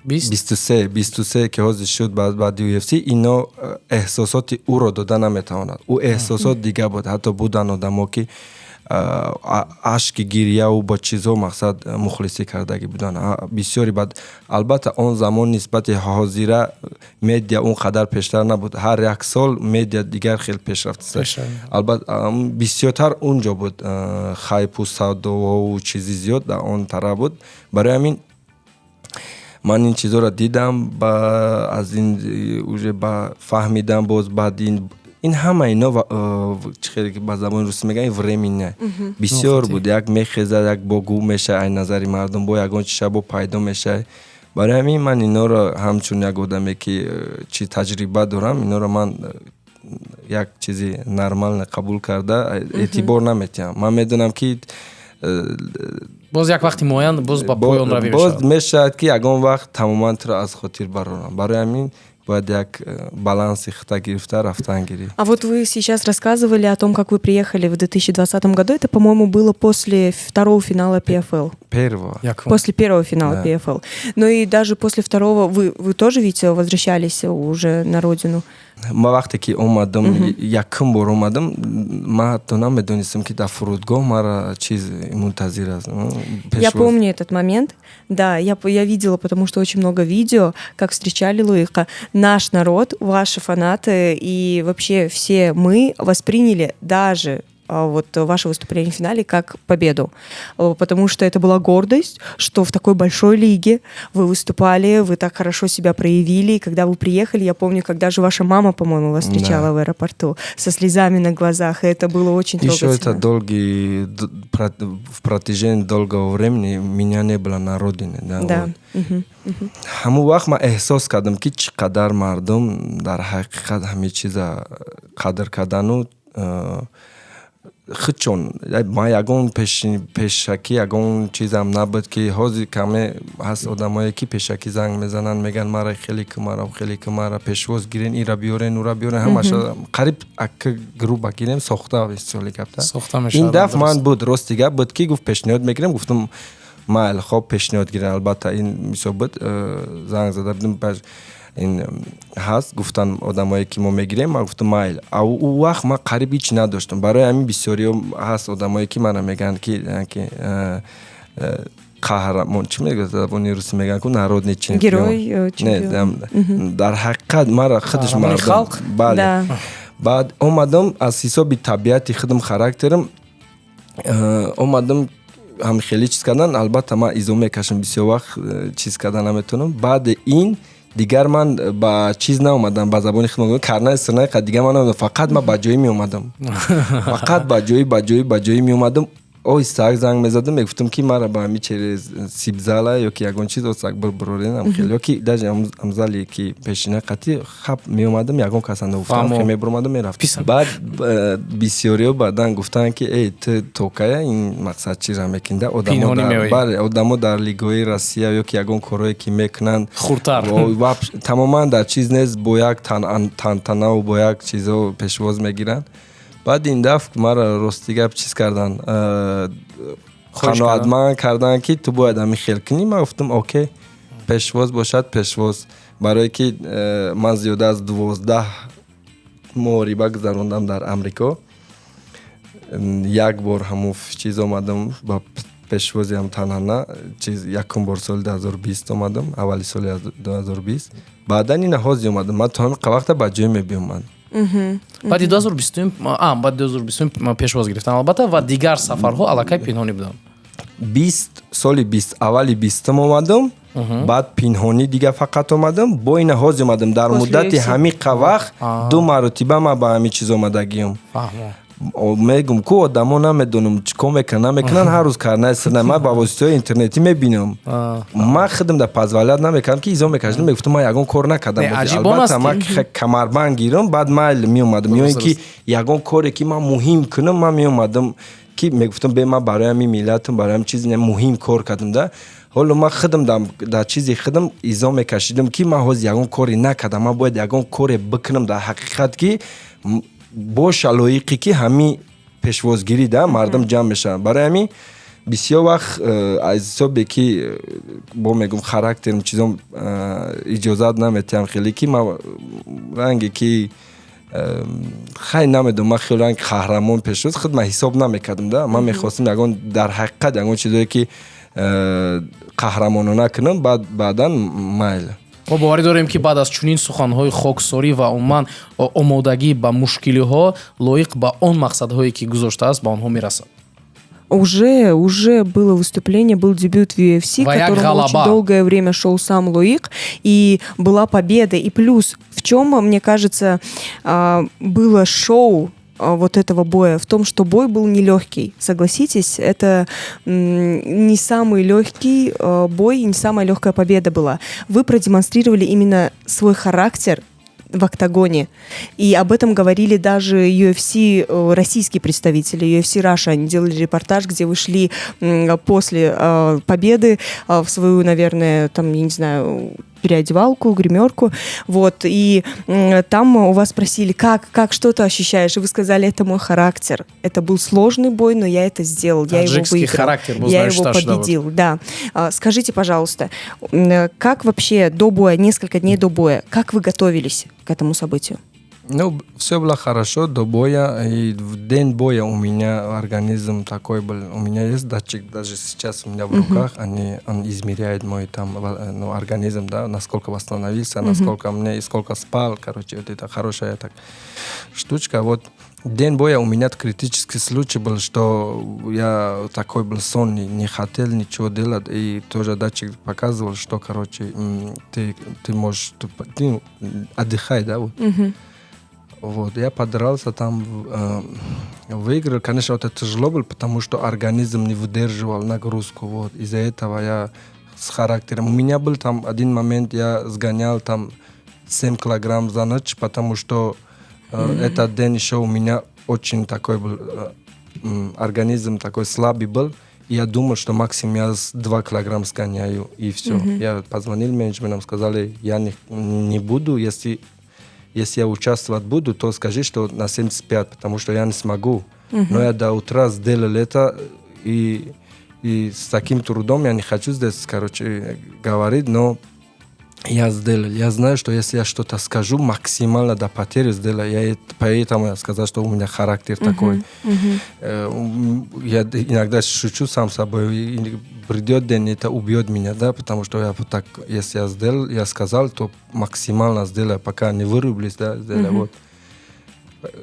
23, 23, ки ҳозир шуд баъди UFC, ино эҳсосоти ӯро дода наметавонад. Ӯ эҳсосот дига буд. Ҳатто буданд одамо, ки ашки гирьяву бо чизҳо, мақсад, мухлисӣ кардагӣ буданд бисёри. Баъд, албатта, он замон нисбати ҳозира медиа он қадар пештар набуд. Ҳар як сол медиа дигар хел пешрафт. Албатта, бисёртар он ҷо буд хайпу савдоҳову чизи зиёд дар он тараф буд. Барои ҳамин ман ин чизҳоро дидам, ба аз ин уже ба фаҳмидам. Боз баъд ин ҳама ино, чӣ хеле ки ба забони русӣ мегӯянд, временное бисёр буд. Як мехезад, як бо гум мешавад ай назари мардум, бо ягон чиша бо пайдо мешавад. Барои ҳамин ман инора ҳамчун як одаме, ки чи таҷриба дорам, инора ман як чизи нормально қабул карда, эътибор наметиҳам. Ман медонам, ки Боз як вақти муайян боз ба поён равӣ. Боз мешавад, ки ягон вақт тамоман туро аз хотир барорам. Барои ҳамин бояд як баланси хита гирифта рафтан гирифт. А вот вы сейчас рассказывали о том, как вы приехали в 2020 году. Это, по-моему, было после второго финала PFL. Первого. После первого финала, да. PFL. Ну и даже после второго вы тоже ведь возвращались уже на родину? Ма вақте ки омадам, якум бор омадам, ман ҳатто намедонистам, ки дар фурудгоҳ мара чиз мунтазир аст. Я помню этот момент, да, я видела, потому что очень много видео, как встречали Лоика. Наш народ, ваши фанаты и вообще все мы восприняли даже вот ваше выступление в финале как победу, потому что это была гордость, что в такой большой лиге вы выступали, вы так хорошо себя проявили. И когда вы приехали, я помню, когда же ваша мама, по-моему, вас встречала в аэропорту со слезами на глазах, и это было очень Еще трогательно. Это долгий, в протяжении долгого времени меня не было на родине. Да, вот. Ҳамон вақт ман эҳсос кардам, ки чӣ қадар мардум дар ҳақиқат ҳамин чиза қадр кардану худчон. Ман ягон пешакӣ ягон чизам набуд, ки ҳозир каме ҳаст одамое, ки пешакӣ занг мезананд, мегӯянд: «Мара хеле ки, мара хеле ки, мара пешвоз гирен, ира биёрен, ура биёрен». Ҳамаша қариб ака грубо гирем, сохта соли гапта. Сохта мешавад. Ин дафъ ман буд, рости гап, буд, ки гуфт: «Пешниҳод мегирем». Гуфтам: «Майли, хоб, пешниҳод гирем». Албатта, ин мисол буд, занг зада будем, ин ҳаст, гуфтан одамое, ки мо мегирем. Ман гуфтам: «Майл». А ӯ вақт ман қариб ҳеч надоштам. Барои ҳамин бисёриҳо ҳаст одамое, ки мана мегӯянд, ки қаҳрамон, чӣ мегӯяд, забони русӣ мегӯянд ку, народный чемпион. Герой, Не, чемпион. Дар ҳақиқат мара худаш Қаҳрамони мардум халқ? Бале. Баъд омадам, аз ҳисоби табиати худам, характерам, омадам, ҳам хеле чиз кардан. Албатта, ман изо мекашам, бисёр вақт чиз кардан наметавонам. Баъди ин дигар ман ба чиз наомадам, ба забони худам гӯям, карнай сирнай қад дигар ман наомадам. Фақат ман ба ҷоӣ меомадам, фақат ба ҷоӣ, ба ҷоӣ, ба ҷоӣ меомадам. Оҳистаак занг мезадам, мегуфтам, ки мара ба ҳами через сибзала ё ки ягон чиз осак буроренам хел, ё ки даже ҳамзале, ки пешина қатӣ хап меомадам, ягон каса нагуфтам, Фаҳмо. хе мебуромадам, мерафтам. Писанд. Баъд бисёриҳо баъдан гуфтанд, ки эй, ту токая ин мақсад чира мекунда одамо Пинҳонӣ меоӣ. Бале, одамо дар лигаҳои Россия ё ки ягон корҳое, ки мекунанд, Хурдтар. Тамоман дар чиз нест, бо як тантанаву бо як чизҳо пешвоз мегиранд. Баъд ин дафъ мара, рости гап, чиз кардан, Хоҳиш. Қаноатманд кардан, ки ту бояд ҳамин хел кунӣ. Ман гуфтам: «Окей, пешвоз бошад, пешвоз». Барое ки ман зиёда аз 12 муҳориба гузарондам дар Амрико, як бор ҳамун чиз омадам ба пешвози ҳам танҳана чиз. Якум бор соли 2020 омадам, аввали соли 2020. Баъдан ина ҳозир омадам. Ман то ҳамин вақта ба ҷой мебиёмад. Баъди 2020, баъди 2020 пешвоз гирифтан, албатта, ва дигар сафарҳо аллакай пинҳонӣ буданд. Бист соли бист, аввали бистум омадам, баъд пинҳонӣ дига фақат омадам, бо ина ҳозир омадам. Дар После муддати UFC. ҳамин вақт ду маротиба ман ба ҳамин чиз омадагиам. Фаҳмо. Мегум ку, одамо намедонам чӣ кор мекунанд, намекунанд, ҳар рӯз карнай сирнай ман ба воситаҳои интернетӣ мебинам. Ман худам дар позволять намекардам, ки изо мекашидам, мегуфтам: «Ман ягон кор накардам». Не, аҷиб он Албатта, аст, ман камарбанд гирам, баъд майл меомадам, ё ин ки ягон коре, ки ман муҳим кунам, ман меомадам, ки мегуфтам: «Бе, ман барои ҳамин миллатам, барои ҳамин чиз муҳим кор кардам». Да ҳоло ман худам дар чизи худам изо мекашидам, ки ман ҳозир ягон коре накардам, ман бояд ягон коре бикунам дар ҳақиқат, ки боша лоиқе, ки ҳамин пешвозгирӣ да мардум ҷамъ мешаванд. Барои ҳамин Бисёр вақт аз ҳисобе ки бо мегум, характерм, чизом иҷозат наметиҳам хеле, ки ман ранге ки хай, намедонам, ман хеле ранг қаҳрамон пешроз худ ман ҳисоб намекардам да. Ман мехостам ягон, дар ҳақиқат, ягон чизое ки қаҳрамонона кунам, баъд баъдан майли. Мо боварӣ дорем, ки баъд аз чунин суханҳои хоксорӣ ва умуман омодагӣ ба мушкилиҳо, Лоиқ ба он мақсадҳое, ки гузоштааст, ба онҳо мерасад. Уже было выступление, был дебют в UFC, к которому очень долгое время шел сам Лоик, и была победа. И плюс, в чем, мне кажется, было шоу вот этого боя, в том, что бой был нелегкий. Согласитесь, это не самый легкий бой, не самая легкая победа была. Вы продемонстрировали именно свой характер в октагоне. И об этом говорили даже UFC, российские представители, UFC Russia. Они делали репортаж, где вы шли после победы в свою, наверное, там, я не знаю, переодевалку, гримерку, вот, и там у вас спросили, как, что ты ощущаешь, и вы сказали: «Это мой характер, это был сложный бой, но я это сделал, я его выиграл, характер, я его победил», да. Скажите, пожалуйста, как вообще до боя, несколько дней до боя, как вы готовились к этому событию? Ну, все было хорошо до боя, и в день боя у меня организм такой был. У меня есть датчик, даже сейчас у меня в руках, он измеряет мой там, ну, организм, да, насколько восстановился, насколько мне и сколько спал, короче, вот это хорошая так штучка. Вот день боя у меня критический случай был, что я такой был сонный, не хотел ничего делать, и тоже датчик показывал, что, короче, ты можешь, ты отдыхай, да, вот. Вот, я подрался там, выиграл. Конечно, это тяжело было, потому что организм не выдерживал нагрузку. Вот. Из-за этого я с характером. У меня был там один момент, я сгонял там 7 килограмм за ночь, потому что этот день еще у меня очень такой был, организм такой слабый был. И я думал, что максимум я 2 килограмма сгоняю, и все. Я позвонил менеджментам, сказали, я не буду, если я участвовать буду, то скажи, что на 75, потому что я не смогу. Но я до утра сделал это, и с таким трудом я не хочу здесь, короче, говорить, но я сделал. Я знаю, что если я что-то скажу, максимально до потери сделаю. Поэтому я сказал, что у меня характер такой. Я иногда шучу сам собой. И придет день, это убьет меня, да, потому что я вот так, если я сделал, я сказал, то максимально сделаю, пока не вырублюсь, да, сделаю. Вот.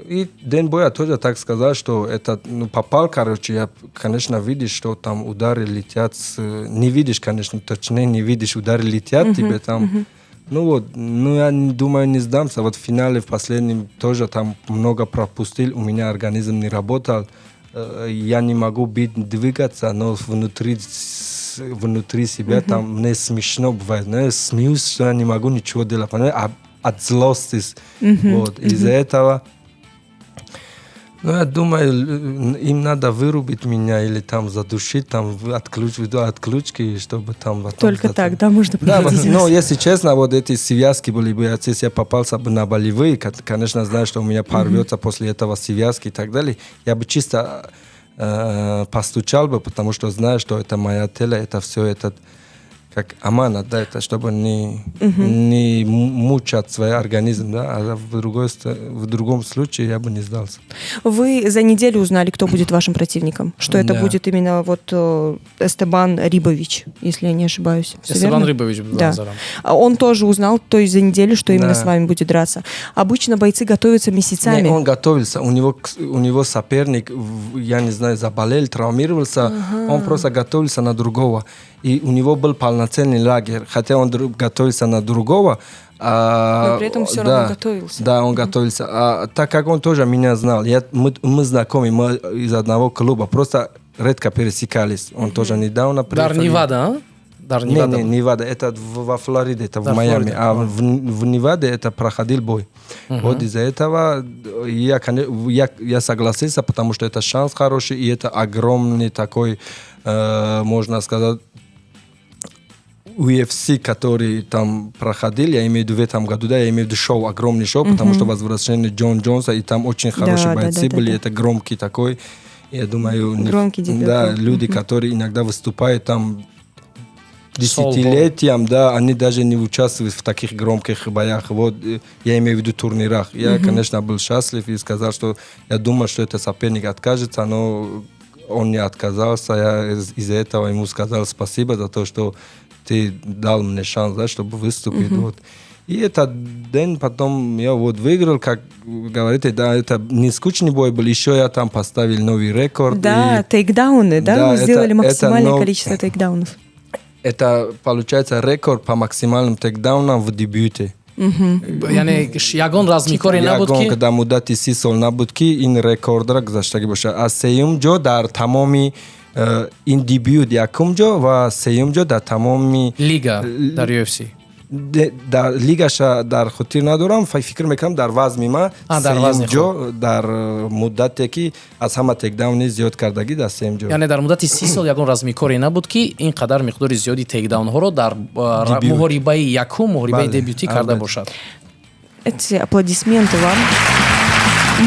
И день боя тоже так сказал, что это, ну, попал, короче, я, конечно, видишь, что там удары летят, не видишь, конечно, точнее, не видишь, удары летят тебе там. Ну вот, ну я не думаю, не сдамся. Вот в финале, в последнем тоже там много пропустил, у меня организм не работал. Я не могу бить, двигаться, но внутри себя там мне смешно бывает. Но я смеюсь, что я не могу ничего делать, понимаешь? А от злости. Вот, из-за этого, ну, я думаю, им надо вырубить меня или там задушить, там отключить, отключки, чтобы там потом. Только так, да, можно Да, победить. Но если честно, вот эти связки были бы, если я попался бы на болевые, конечно, знаю, что у меня порвется после этого связки и так далее, я бы чисто постучал бы, потому что знаю, что это моя тело, это все это как аманат, да, это чтобы не мучать свой организм, да, а в другом случае я бы не сдался. Вы за неделю узнали, кто будет вашим противником? Что это Да. будет именно вот Эстебан Рибович, если я не ошибаюсь. Всё Эстебан верно? Рибович. Да. Назарам. А он тоже узнал, то есть за неделю, что именно Да. с вами будет драться. Обычно бойцы готовятся месяцами. Не, он готовился, у него соперник, я не знаю, заболел, травмировался, он просто готовился на другого. И у него был полноценный лагерь, хотя он готовился на другого. Но при этом всё да, равно готовился. Да, он готовился. А так как он тоже меня знал, мы знакомы, мы из одного клуба, просто редко пересекались. Он тоже недавно Дар приехал. Невада, а? Дар Не, Невада. не, Невада, это во Флориде, это в Да, Майами. Флорида. А в Неваде это проходил бой. Вот из-за этого я согласился, потому что это шанс хороший, и это огромный такой, можно сказать, UFC, который там проходил, я имею в виду в этом году, да, я имею в виду шоу, огромный шоу, потому что возвращение Джон Джонса, и там очень хорошие бойцы были, это громкий такой. Я думаю, Громкий дебют да, был. Люди, которые иногда выступают там десятилетиям, да, они даже не участвуют в таких громких боях. Вот, я имею в виду турнирах. Я, конечно, был счастлив и сказал, что я думал, что это соперник откажется, но он не отказался. Я из-за этого ему сказал спасибо за то, что ты дал мне шанс, да, чтобы выступить. Вот. И этот день потом я вот выиграл, как говорите, да, это не скучный бой был, еще я там поставил новый рекорд. Да, тейкдауны, да? Да, Вы сделали максимальное количество тейкдаунов. Это, получается, рекорд по максимальным тейкдаунам в дебюте. Яъне ягон размикоре набуд Ягон ки дар муддати 30 сол набуд, ки ин рекордро гузаштагӣ бошад. Аз сеюм ҷо дар тамоми ин дебют якум ҷо ва сеюм ҷо дар тамоми лига дар UFC. Дар лигаша дар хотир надорам, фикр мекунам, дар вазми ма А, дар сеюм вазни. ҷо дар муддате ки аз ҳама тейкдауни зиёд кардагӣ дар сеюм ҷо. Яъне дар муддати 30 сол ягон размикоре набуд, ки ин қадар миқдори зиёди тейкдаунҳоро дар Дебют. муҳорибаи якум, муҳорибаи Бале, дебютӣ карда албатта. бошад. Эти аплодисменты вам.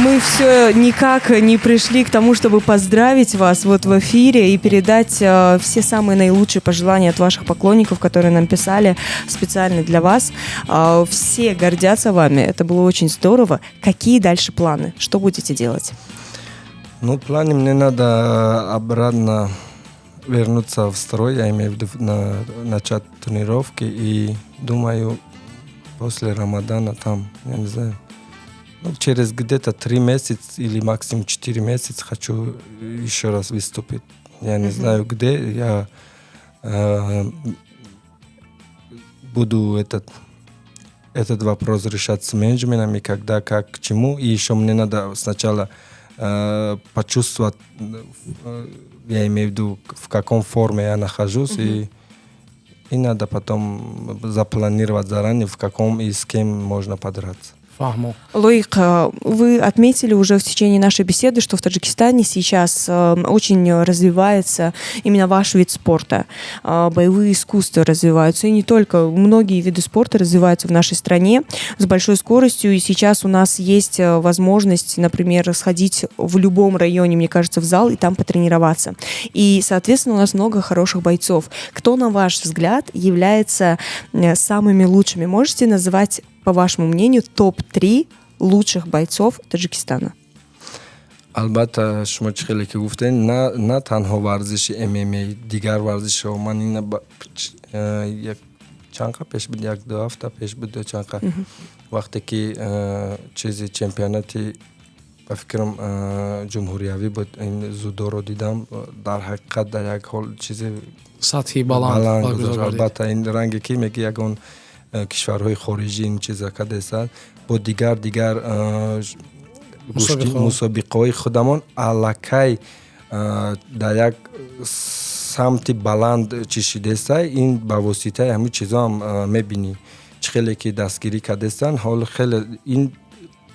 Мы все никак не пришли к тому, чтобы поздравить вас вот в эфире и передать все самые наилучшие пожелания от ваших поклонников, которые нам писали специально для вас. Все гордятся вами, это было очень здорово. Какие дальше планы? Что будете делать? Ну, в плане мне надо обратно вернуться в строй, я имею в виду начать тренировки, и думаю, после Рамадана там, я не знаю, ну, через где-то 3 месяца или максимум 4 месяца хочу еще раз выступить. Я не знаю где, я буду этот вопрос решать с менеджментом, и когда, как, к чему. И еще мне надо сначала почувствовать, я имею в виду, в каком форме я нахожусь, и надо потом запланировать заранее, в каком и с кем можно подраться. Фаҳмо. Лоик, вы отметили уже в течение нашей беседы, что в Таджикистане сейчас очень развивается именно ваш вид спорта. Боевые искусства развиваются, и не только. Многие виды спорта развиваются в нашей стране с большой скоростью, и сейчас у нас есть возможность, например, сходить в любом районе, мне кажется, в зал и там потренироваться. И, соответственно, у нас много хороших бойцов. Кто, на ваш взгляд, является самыми лучшими? Можете называть, по вашему мнению, топ-3 лучших бойцов Таджикистана? Албатта, шумо чӣ хеле ки гуфтед, на танҳо варзиши ММА, дигар варзишҳо. Ман ина як чанд қа пеш буд, як ду ҳафта пеш буд ё чанд қа, вақте ки чизи чемпионати, ба фикрам, ҷумҳуриявӣ буд, ин дзюдоро дидам, дар ҳақиқат дар як ҳол чизи сатҳи баланд. Гузошт. Албатта, ин ранге ки меги ягон кишварҳои хориҷӣ ин чиза кардестанд, бо дигар мусобиқаҳои худамон аллакай дар як самти баланд чишидеста. Ин ба воситаи ҳамин чизоам мебинӣ, чӣ хеле ки дастгирӣ кардестанд. Ҳол хеле ин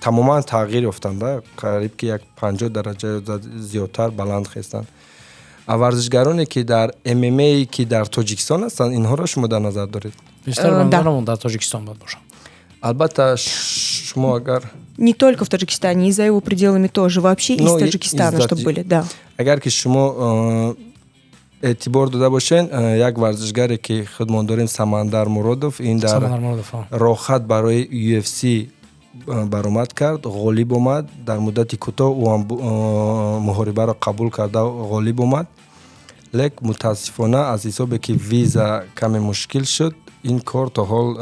тамоман тағйир ёфтанд, қариб ки як 50 дараҷа зиёдтар баланд хестанд. А варзишгароне ки дар ММА, ки дар Тоҷикистон ҳастанд, инҳоро шумо дар назар доред? Бештар дар Тоҷикистон бояд бошанд. Албатта, шумо агар Не только в Таджикистане, и за его пределами тоже. Вообще из Таджикистана, чтобы были, да. Агар ки шумо эътибор дода бошед, як варзишгаре ки худмон дорем, Самандар Муродов, ин дар роҳхат барои UFC баромад кард, ғолиб омад. Дар муддати кӯтоҳ ӯ ҳам муҳорибаро қабул карда, ғолиб омад. Лек мутаассифона, аз ҳисобе ки виза каме мушкил шуд, ин кор то ҳол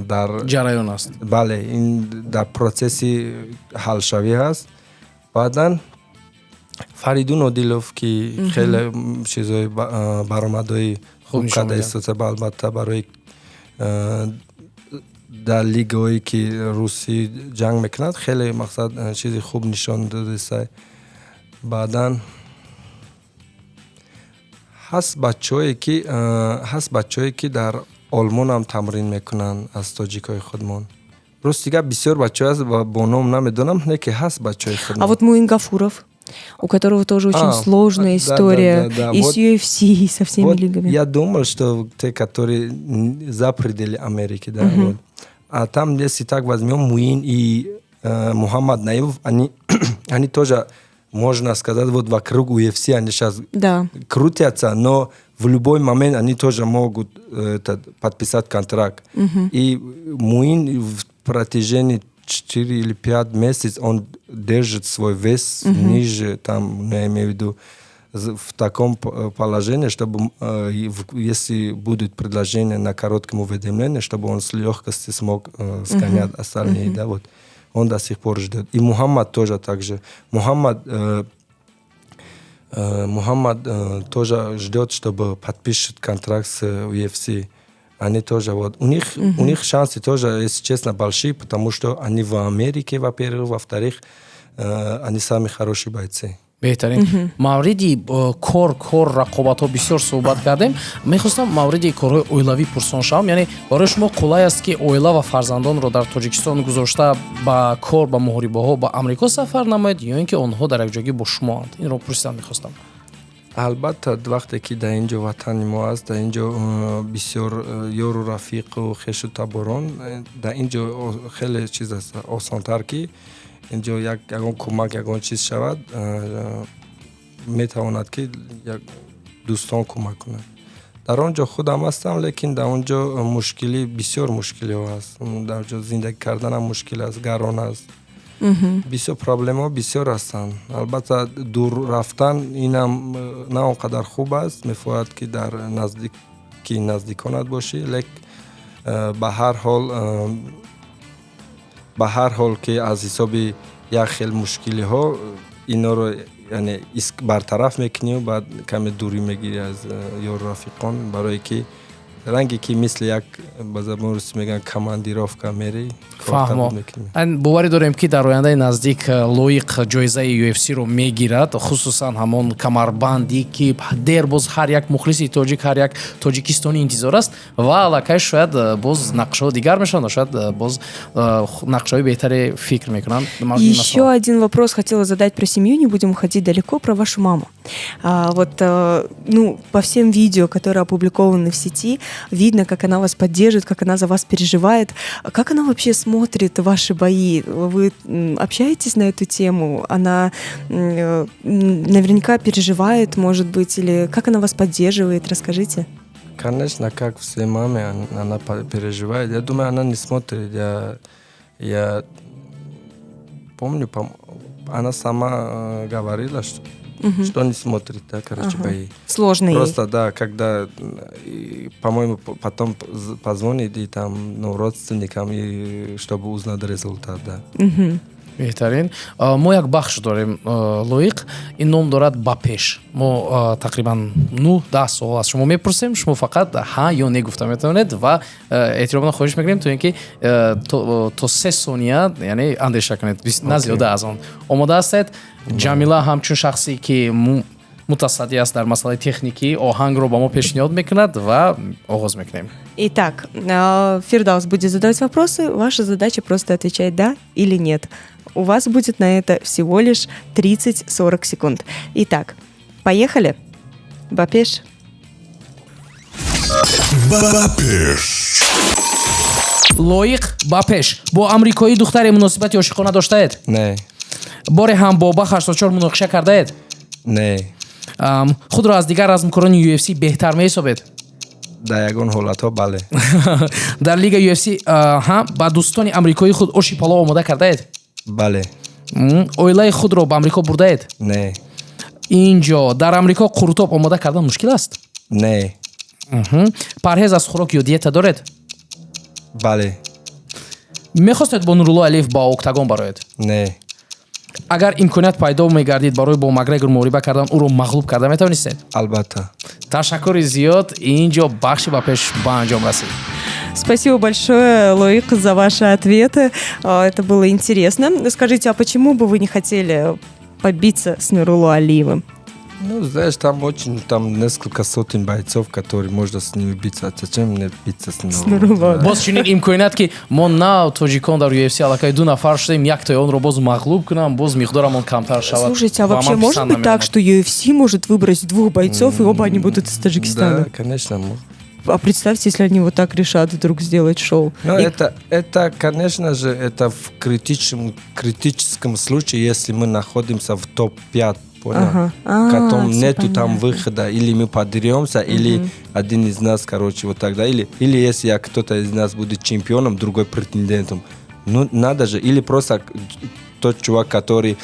дар ҷараён аст. Бале, ин дар процесси ҳалшавӣ ҳаст. Баъдан Фаридун Одилов, ки хеле чизои баромадҳои хуб карда истода, албатта, барои дар лигаҳое ки русӣ ҷанг мекунад, хеле мақсад чизи хуб нишон додеста. Баъдан ҳаст бачаҳое ки дар Олмонам тамрин мекунанд аз тоҷикҳои худмон. Рости гап, бисёр бачаҳо ҳаст, бо ном намедонам, не ки ҳаст бачаҳои худмон. А вот Муин Гафуров, у которого тоже очень сложная история, да, и вот с UFC, и со всеми вот лигами. Я думал, что те, которые за пределы Америки, да, вот. А там, если так возьмем, Муин и Мухаммад Наимов, они тоже Можно сказать, вот вокруг UFC они сейчас крутятся, но в любой момент они тоже могут этот, подписать контракт. И Муин в протяжении 4 или 5 месяцев он держит свой вес ниже, там, ну, я имею в виду, в таком положении, чтобы если будет предложение на коротком уведомлении, чтобы он с легкостью смог сгонять остальные, да, вот. Он до сих пор ждет. И Мухаммад тоже так же. Мухаммад тоже ждет, чтобы подпишет контракт с UFC. Они тоже вот у них шансы тоже, если честно, большие, потому что они в Америке, во-первых, во-вторых, они сами хорошие бойцы. Беҳтарин. Мавриди кор, рақобатҳо бисёр суҳбат кардем. Мехостам мавриди корҳои оилавӣ пурсон шавам. Яъне барои шумо қулай аст, ки оила ва фарзандонро дар Тоҷикистон гузошта, ба кор, ба муҳорибаҳо ба Амрико сафар намоед ё ин ки онҳо дар якҷоягӣ бо шумоанд? Инро пурсидан мехостам. Албатта, вақте ки дар ин ҷо ватани мо аст, дар ин ҷо бисёр ёру рафиқу хешу таборон, дар ин ҷо хеле чиз аст, осонтар, ки ин ҷо ягон кӯмак, ягон чиз шавад, метавонад, ки дӯстон кӯмак кунанд. Дар он ҷо худам ҳастам, лекин дар он ҷо мушкилӣ, бисёр мушкилиҳо аст. Дар ҷо зиндагӣ карданам мушкил аст, гарон аст, бисёр проблемаҳо бисёр ҳастанд. Албатта, дур рафтан инам на он қадар хуб аст, мефоҳад, ки дар наздики наздиконат бошӣ, лек ба ҳар ҳол, ки аз ҳисоби як хел мушкилиҳо инҳоро, яъне, бартараф мекунию баъд каме дурӣ мегирӣ аз ёру рафиқон, барое ки ранге ки мисли як, ба забони русӣ мегӯянд, командировка мерӣ. Фаҳмо. Боварӣ дорем, ки дар ояндаи наздик Лоиқ ҷоизаи UFC-ро мегирад, хусусан ҳамон камарбанди, ки дер боз ҳар як мухлиси тоҷик, ҳар як тоҷикистонӣ интизор аст. Ва аллакай шояд боз нақшаҳо дигар мешаванд, шояд боз нақшаҳои беҳтаре фикр мекунанд. Еще один вопрос хотела задать про семью, не будем уходить далеко, про вашу маму. Вот, ну, по всем видео, которые опубликованы в сети, видно, как она вас поддерживает, как она за вас переживает. Как она вообще смотрит ваши бои? Вы общаетесь на эту тему? Она наверняка переживает, может быть, или как она вас поддерживает? Расскажите. Конечно, как все мамы, она переживает. Я думаю, она не смотрит. Я помню, она сама говорила, что не смотрит, да, короче, бои. Сложно ей. Просто, да, когда, по-моему, потом позвонит и там, ну, родственникам, и чтобы узнать результат, да. Беҳтарин. Мо як бахш дорем, Лоиқ, ин ном дорад «Ба пеш». Мо тақрибан 9-10 суол аз шумо мепурсем, шумо фақат ҳа ё не гуфта метавонед ва эҳтиромона хоҳиш мекунем, то ин ки то 3 сония, яъне, андеша кунед, на зиёда аз он. Омода ҳастед? Ҷамила ҳамчун шахсе, ки мутасаддӣ аст дар масъалаи техникӣ, оҳангро ба мо пешниҳод мекунад ва оғоз мекунем. Итак, Фирдаус будет задавать вопросы, ваша задача просто отвечать «да» или «нет». У вас будет на это всего лишь 30-40 секунд. Итак, поехали. Ба пеш. Ба пеш. Лоиқ, ба пеш. Бо амрикоӣ духтаре муносибати ошиқона доштаед? Не. Боре ҳам бо Бах 84 муноқиша кардаед? Не. Худро аз дигар размкорони UFC беҳтар меҳисобед? Дар ягон ҳолатҳо бале. Дар лига UFC ҳа ба дӯстони амрикоии худ оши палов омода кардаед? Бале. Оилаи худро ба Амрико бурдаед? Не. Инҷо дар Амрико қурутоб омода кардан мушкил аст? Не. Парҳез аз хӯрок ё диета доред? Бале. Мехостед бо Нурулло Алиев ба октагон бароед? Не. Агар имконият пайдо мегардид барои бо Макгрегор муҳориба кардан, ӯро мағлуб карда метавонистед? Албатта. Ташаккури зиёд. Инҷо бахши «Ба пеш» ба анҷом расид. Спасибо большое, Лоик, за ваши ответы. Это было интересно. Скажите, а почему бы вы не хотели побиться с Нурулло Алиевым? Ну, знаешь, там очень, там несколько сотен бойцов, которые можно с ними биться. Зачем мне биться с С Нурулло? Боз чунин имконият, ки мо на тоҷикон дар UFC аллакай ду нафар шудем, яктои онро боз мағлуб кунам, боз миқдорамон камтар шавад. Слушайте, а вообще может быть так, что UFC может выбрать двух бойцов, и оба они будут из Таджикистана? Да, конечно, может. А представьте, если они вот так решат вдруг сделать шоу. Ну, это, конечно же, это в критическом случае, если мы находимся в топ-5, понял? Ага. А, Потом всё нету там понятно. Выхода, или мы подеремся, или один из нас, короче, вот тогда, или если кто-то из нас будет чемпионом, другой претендентом. Ну, надо же, или просто тот чувак, который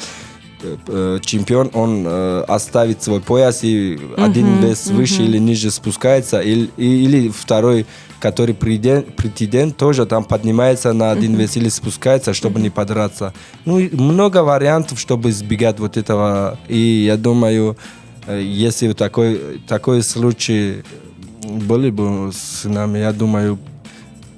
чемпион, он оставит свой пояс и один вес выше или ниже спускается, или второй, который претендент, тоже там поднимается на один вес или спускается, чтобы не подраться. Ну, и много вариантов, чтобы избегать вот этого. И я думаю, если вот такой случай были бы с нами, я думаю,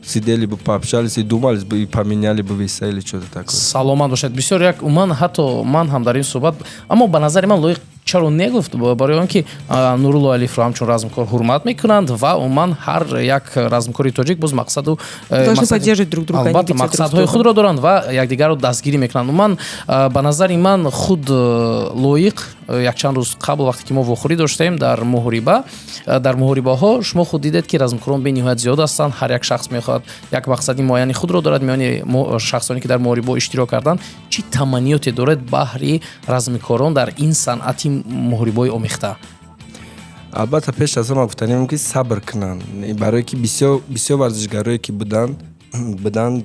сидели бы, пообщались и думали бы, и поменяли бы веса или что-то такое. Саломат бошед. Бисёр як ман ҳатто ман ҳам дар ин суҳбат, аммо ба назари ман Лоиқ чаро негуфт, барои он ки Нурулло Алиевро ҳамчун размкор ҳурмат мекунанд ва умуман ҳар як размкори тоҷик боз мақсаду Должны поддерживать друг друга, а не албатта биться друг с мақсадҳои другом. Худро доранд ва якдигарро дастгирӣ мекунанд. Умуман, ба назари ман худ Лоиқ якчанд рӯз қабл, вақте ки мо вохӯрӣ доштем дар муҳориба, дар муҳорибаҳо шумо худ дидед, ки размкорон бениҳоят зиёд ҳастанд. Ҳар як шахс мехоҳад як мақсади муайяни худро дорад. Миёни шахсоне ки дар муҳорибаҳо иштирок карданд, чӣ таманниёте доред баҳри размкорон дар ин санъати муҳорибаҳои омехта? Албатта, пеш аз ҳама гуфтанем, ки сабр кунанд, барое ки бисёр бисёр варзишгарое ки буданд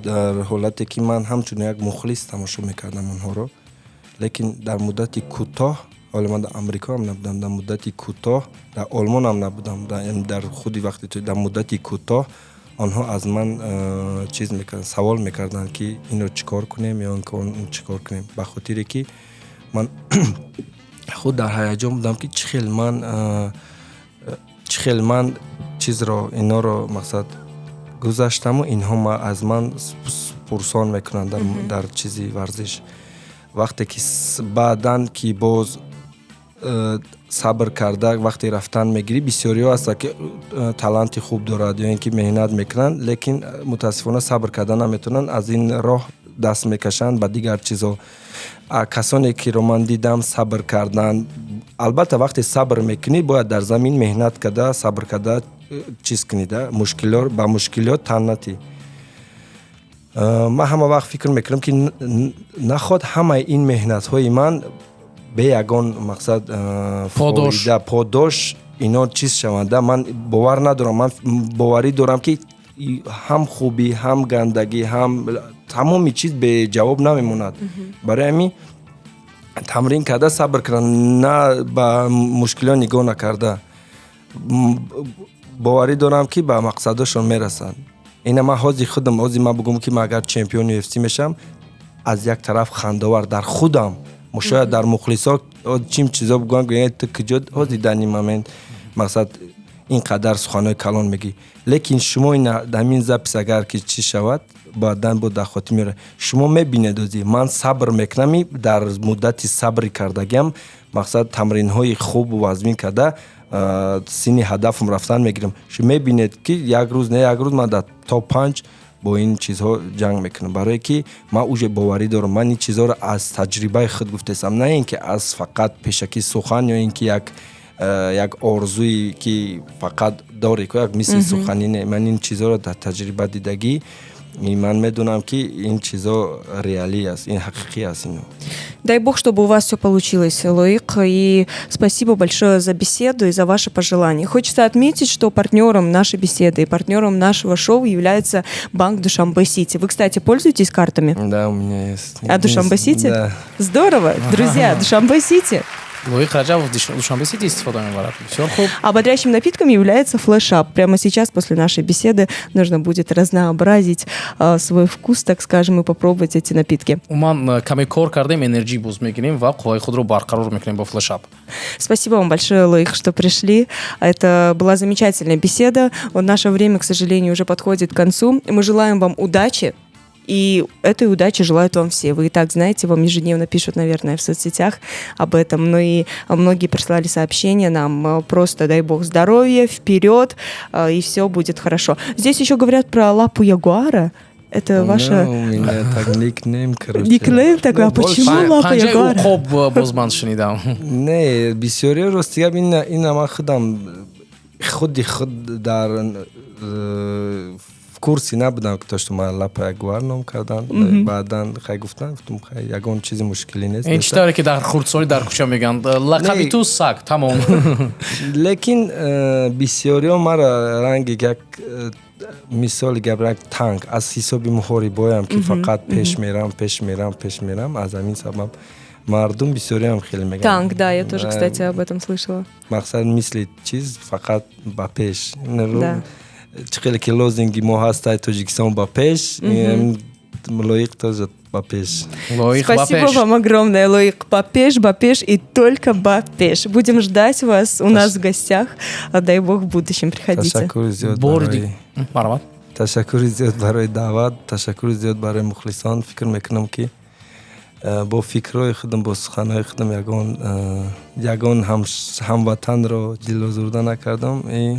дар ҳолате, ки ман ҳамчун як мухлис тамошо мекардам онҳоро, лекин дар муддати кӯтоҳ, ҳоло ман дар Амрико ҳам набудам, дар муддати кӯтоҳ дар Олмон ҳам набудам, яъне дар худи вақти дар муддати кӯтоҳ онҳо аз ман чиз мекарданд, савол мекарданд, ки инро чӣ кор кунем ё ин ки он чӣ кор кунем, ба хотире ки ман худ дар ҳаяҷон будам, ки чӣ хел ман чизро инҳоро мақсад гузаштаму инҳо аз ман пурсон мекунанд дар чизи варзиш. Вақте ки баъдан ки боз сабр карда, вақте рафтан мегирӣ, бисёриҳо ҳастанд, ки таланти хуб дорад ё ин ки меҳнат мекунанд, лекин мутаассифона сабр карда наметавонанд, аз ин роҳ даст мекашанд ба дигар чизҳо. Касоне киро ман дидам сабр кардан, албатта, вақте сабр мекунӣ, бояд дар замин меҳнат карда, сабр карда, чиз кунӣ да мушкилот, ба мушкилот тан натӣ. Ман ҳама вақт фикр мекунам, ки наход ҳамаи ин меҳнатҳои ман бе ягон мақсад Подош. Фоида, подош ино чиз шаванда, ман бовар надорам. Ман боварӣ дорам, ки ҳам хубӣ, ҳам гандагӣ, ҳам тамоми чиз беҷавоб намемонад. Барои ҳамин тамрин карда, сабр карда, на ба мушкилиҳо нигоҳ накарда, боварӣ дорам, ки ба мақсадошон мерасанд. Ина ман ҳозир худам, ҳозир ман бигӯм, ки ман агар чемпиони UFC мешавам, аз як тараф хандовар дар худам, шояд дар мухлисо чим чизо бигӯям, гӯянд, ту куҷо ҳозир дар ин момент мақсад ин қадар суханҳои калон мегӣ. Лекин шумо ҳамин запись агар ки чӣ шавад, баъдан бо дар хотир меорад, шумо мебинед, озӣ ман сабр мекунам, дар муддати сабри кардагиам мақсад тамринҳои хубу вазмин карда, сини ҳадафам рафтан мегирам. Шумо мебинед, ки як рӯз не як рӯз ман дар топ 5 бо ин чизҳо ҷанг мекунам, барое ки ман уже боварӣ дорам. Ман ин чизҳоро аз таҷрибаи худ гуфтаистам, на ин ки аз фақат пешакӣ сухан ё ин ки як орзуе ки фақат дорӣ, як мисли суханӣ. Не, ман ин чизҳоро дар таҷриба дидагӣ, ман медонам, ки ин чизҳо реалӣ аст, ин ҳақиқӣ аст ино. Дай бог, чтобы у вас все получилось, Лоик. И спасибо большое за беседу и за ваши пожелания. Хочется отметить, что партнером нашей беседы и партнером нашего шоу является банк Душанбе Сити. Вы, кстати, пользуетесь картами? Да, у меня есть. А Душанбе Сити? Да. Здорово! Друзья, Душанбе Сити. Лоиқ Раҷабов Душанбе Сити истифода мебарад. Бисёр хуб. А бодрящим напитком является флешап. Прямо сейчас, после нашей беседы, нужно будет разнообразить свой вкус, так скажем, и попробовать эти напитки. Умуман, каме кор кардем, энерҷӣ боз мегирем ва қувваи худро барқарор мекунем бо флешап. Спасибо вам большое, Лоик, что пришли. Это была замечательная беседа. Вот наше время, к сожалению, уже подходит к концу. Мы желаем вам удачи. И этой удачи желают вам все. Вы и так знаете, вам ежедневно пишут, наверное, в соцсетях об этом. Ну и многие прислали сообщения нам. Просто дай бог здоровья, вперед, и все будет хорошо. Здесь еще говорят про лапу ягуара. Это ваша. Ну, у меня так никнейм, короче. Никнейм такой, а Ну, больше- почему лапа Панҷаи ягуара? уқоб, боз ман шунидам. Не, бисёриҳо, рости гап, ина ман худам Худи худ дар в курсе набудам, то что ман Лапа Ягуар ном кардан. Баъдан хай гуфтан, гуфтум, хай, ягон чизи мушкилӣ нест. Ин чӣ тавре ки дар хурдсолӣ дар кӯча мегӯянд, лақаби ту саг, тамом. Лекин бисёриҳо мара ранги як мисоли гап, як танк аз ҳисоби муҳорибоям, ки фақат пеш мерам, пеш мерам, пеш мерам. Аз ҳамин сабаб мардум бисёриам хеле мегӯянд. Танк, да, я тоже, кстати, об этом слышала. Мақсад мисли чиз, фақат ба пеш. Чӣ хеле ки лозунги мо ҳастай, Тоҷикистон ба пеш, Лоиқ тоже ба пеш. Лоиқ. Спасибо вам огромное, Лоиқ. Ба пеш, ба пеш и только ба пеш. Будем ждать вас у нас в гостях. Дай бог, в будущем приходите. Ташаккури зиёд. Марҳамат. Ташаккури зиёд барои даъват, ташаккури зиёд барои мухлисон. Фикр мекунам, ки бо фикрҳои худам, бо суханҳои худам ягон ҳамватанро дилозурда накардам. И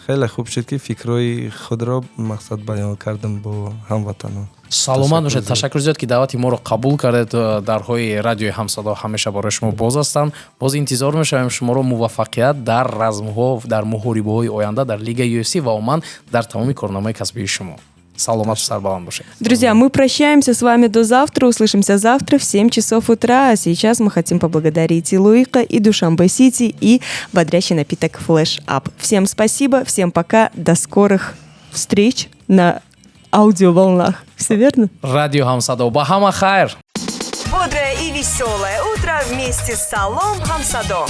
хеле хуб шуд, ки фикрҳои худро, мақсад, баён кардам бо ҳамватанон. Саломат бошед, ташаккур зиёд, ки даъвати моро қабул кардед. Дарҳои радиои Ҳамсадо ҳамеша барои шумо боз ҳастанд. Боз интизор мешавем шуморо. Муваффақият дар размҳо, дар муҳорибаҳои оянда, дар лигаи UFC ва умуман дар тамоми корномаи касбии шумо. Саломату сарбаланд бошед. Друзья, мы прощаемся с вами до завтра. Услышимся завтра в 7 часов утра. А сейчас мы хотим поблагодарить и Лоика, и Душанбе Сити, и бодрящий напиток Flash Up. Всем спасибо, всем пока, до скорых встреч на аудиоволнах. Все верно? Радио Ҳамсадо. Ба ҳама хайр. Бодрое и веселое утро вместе с Салом Хамсадо.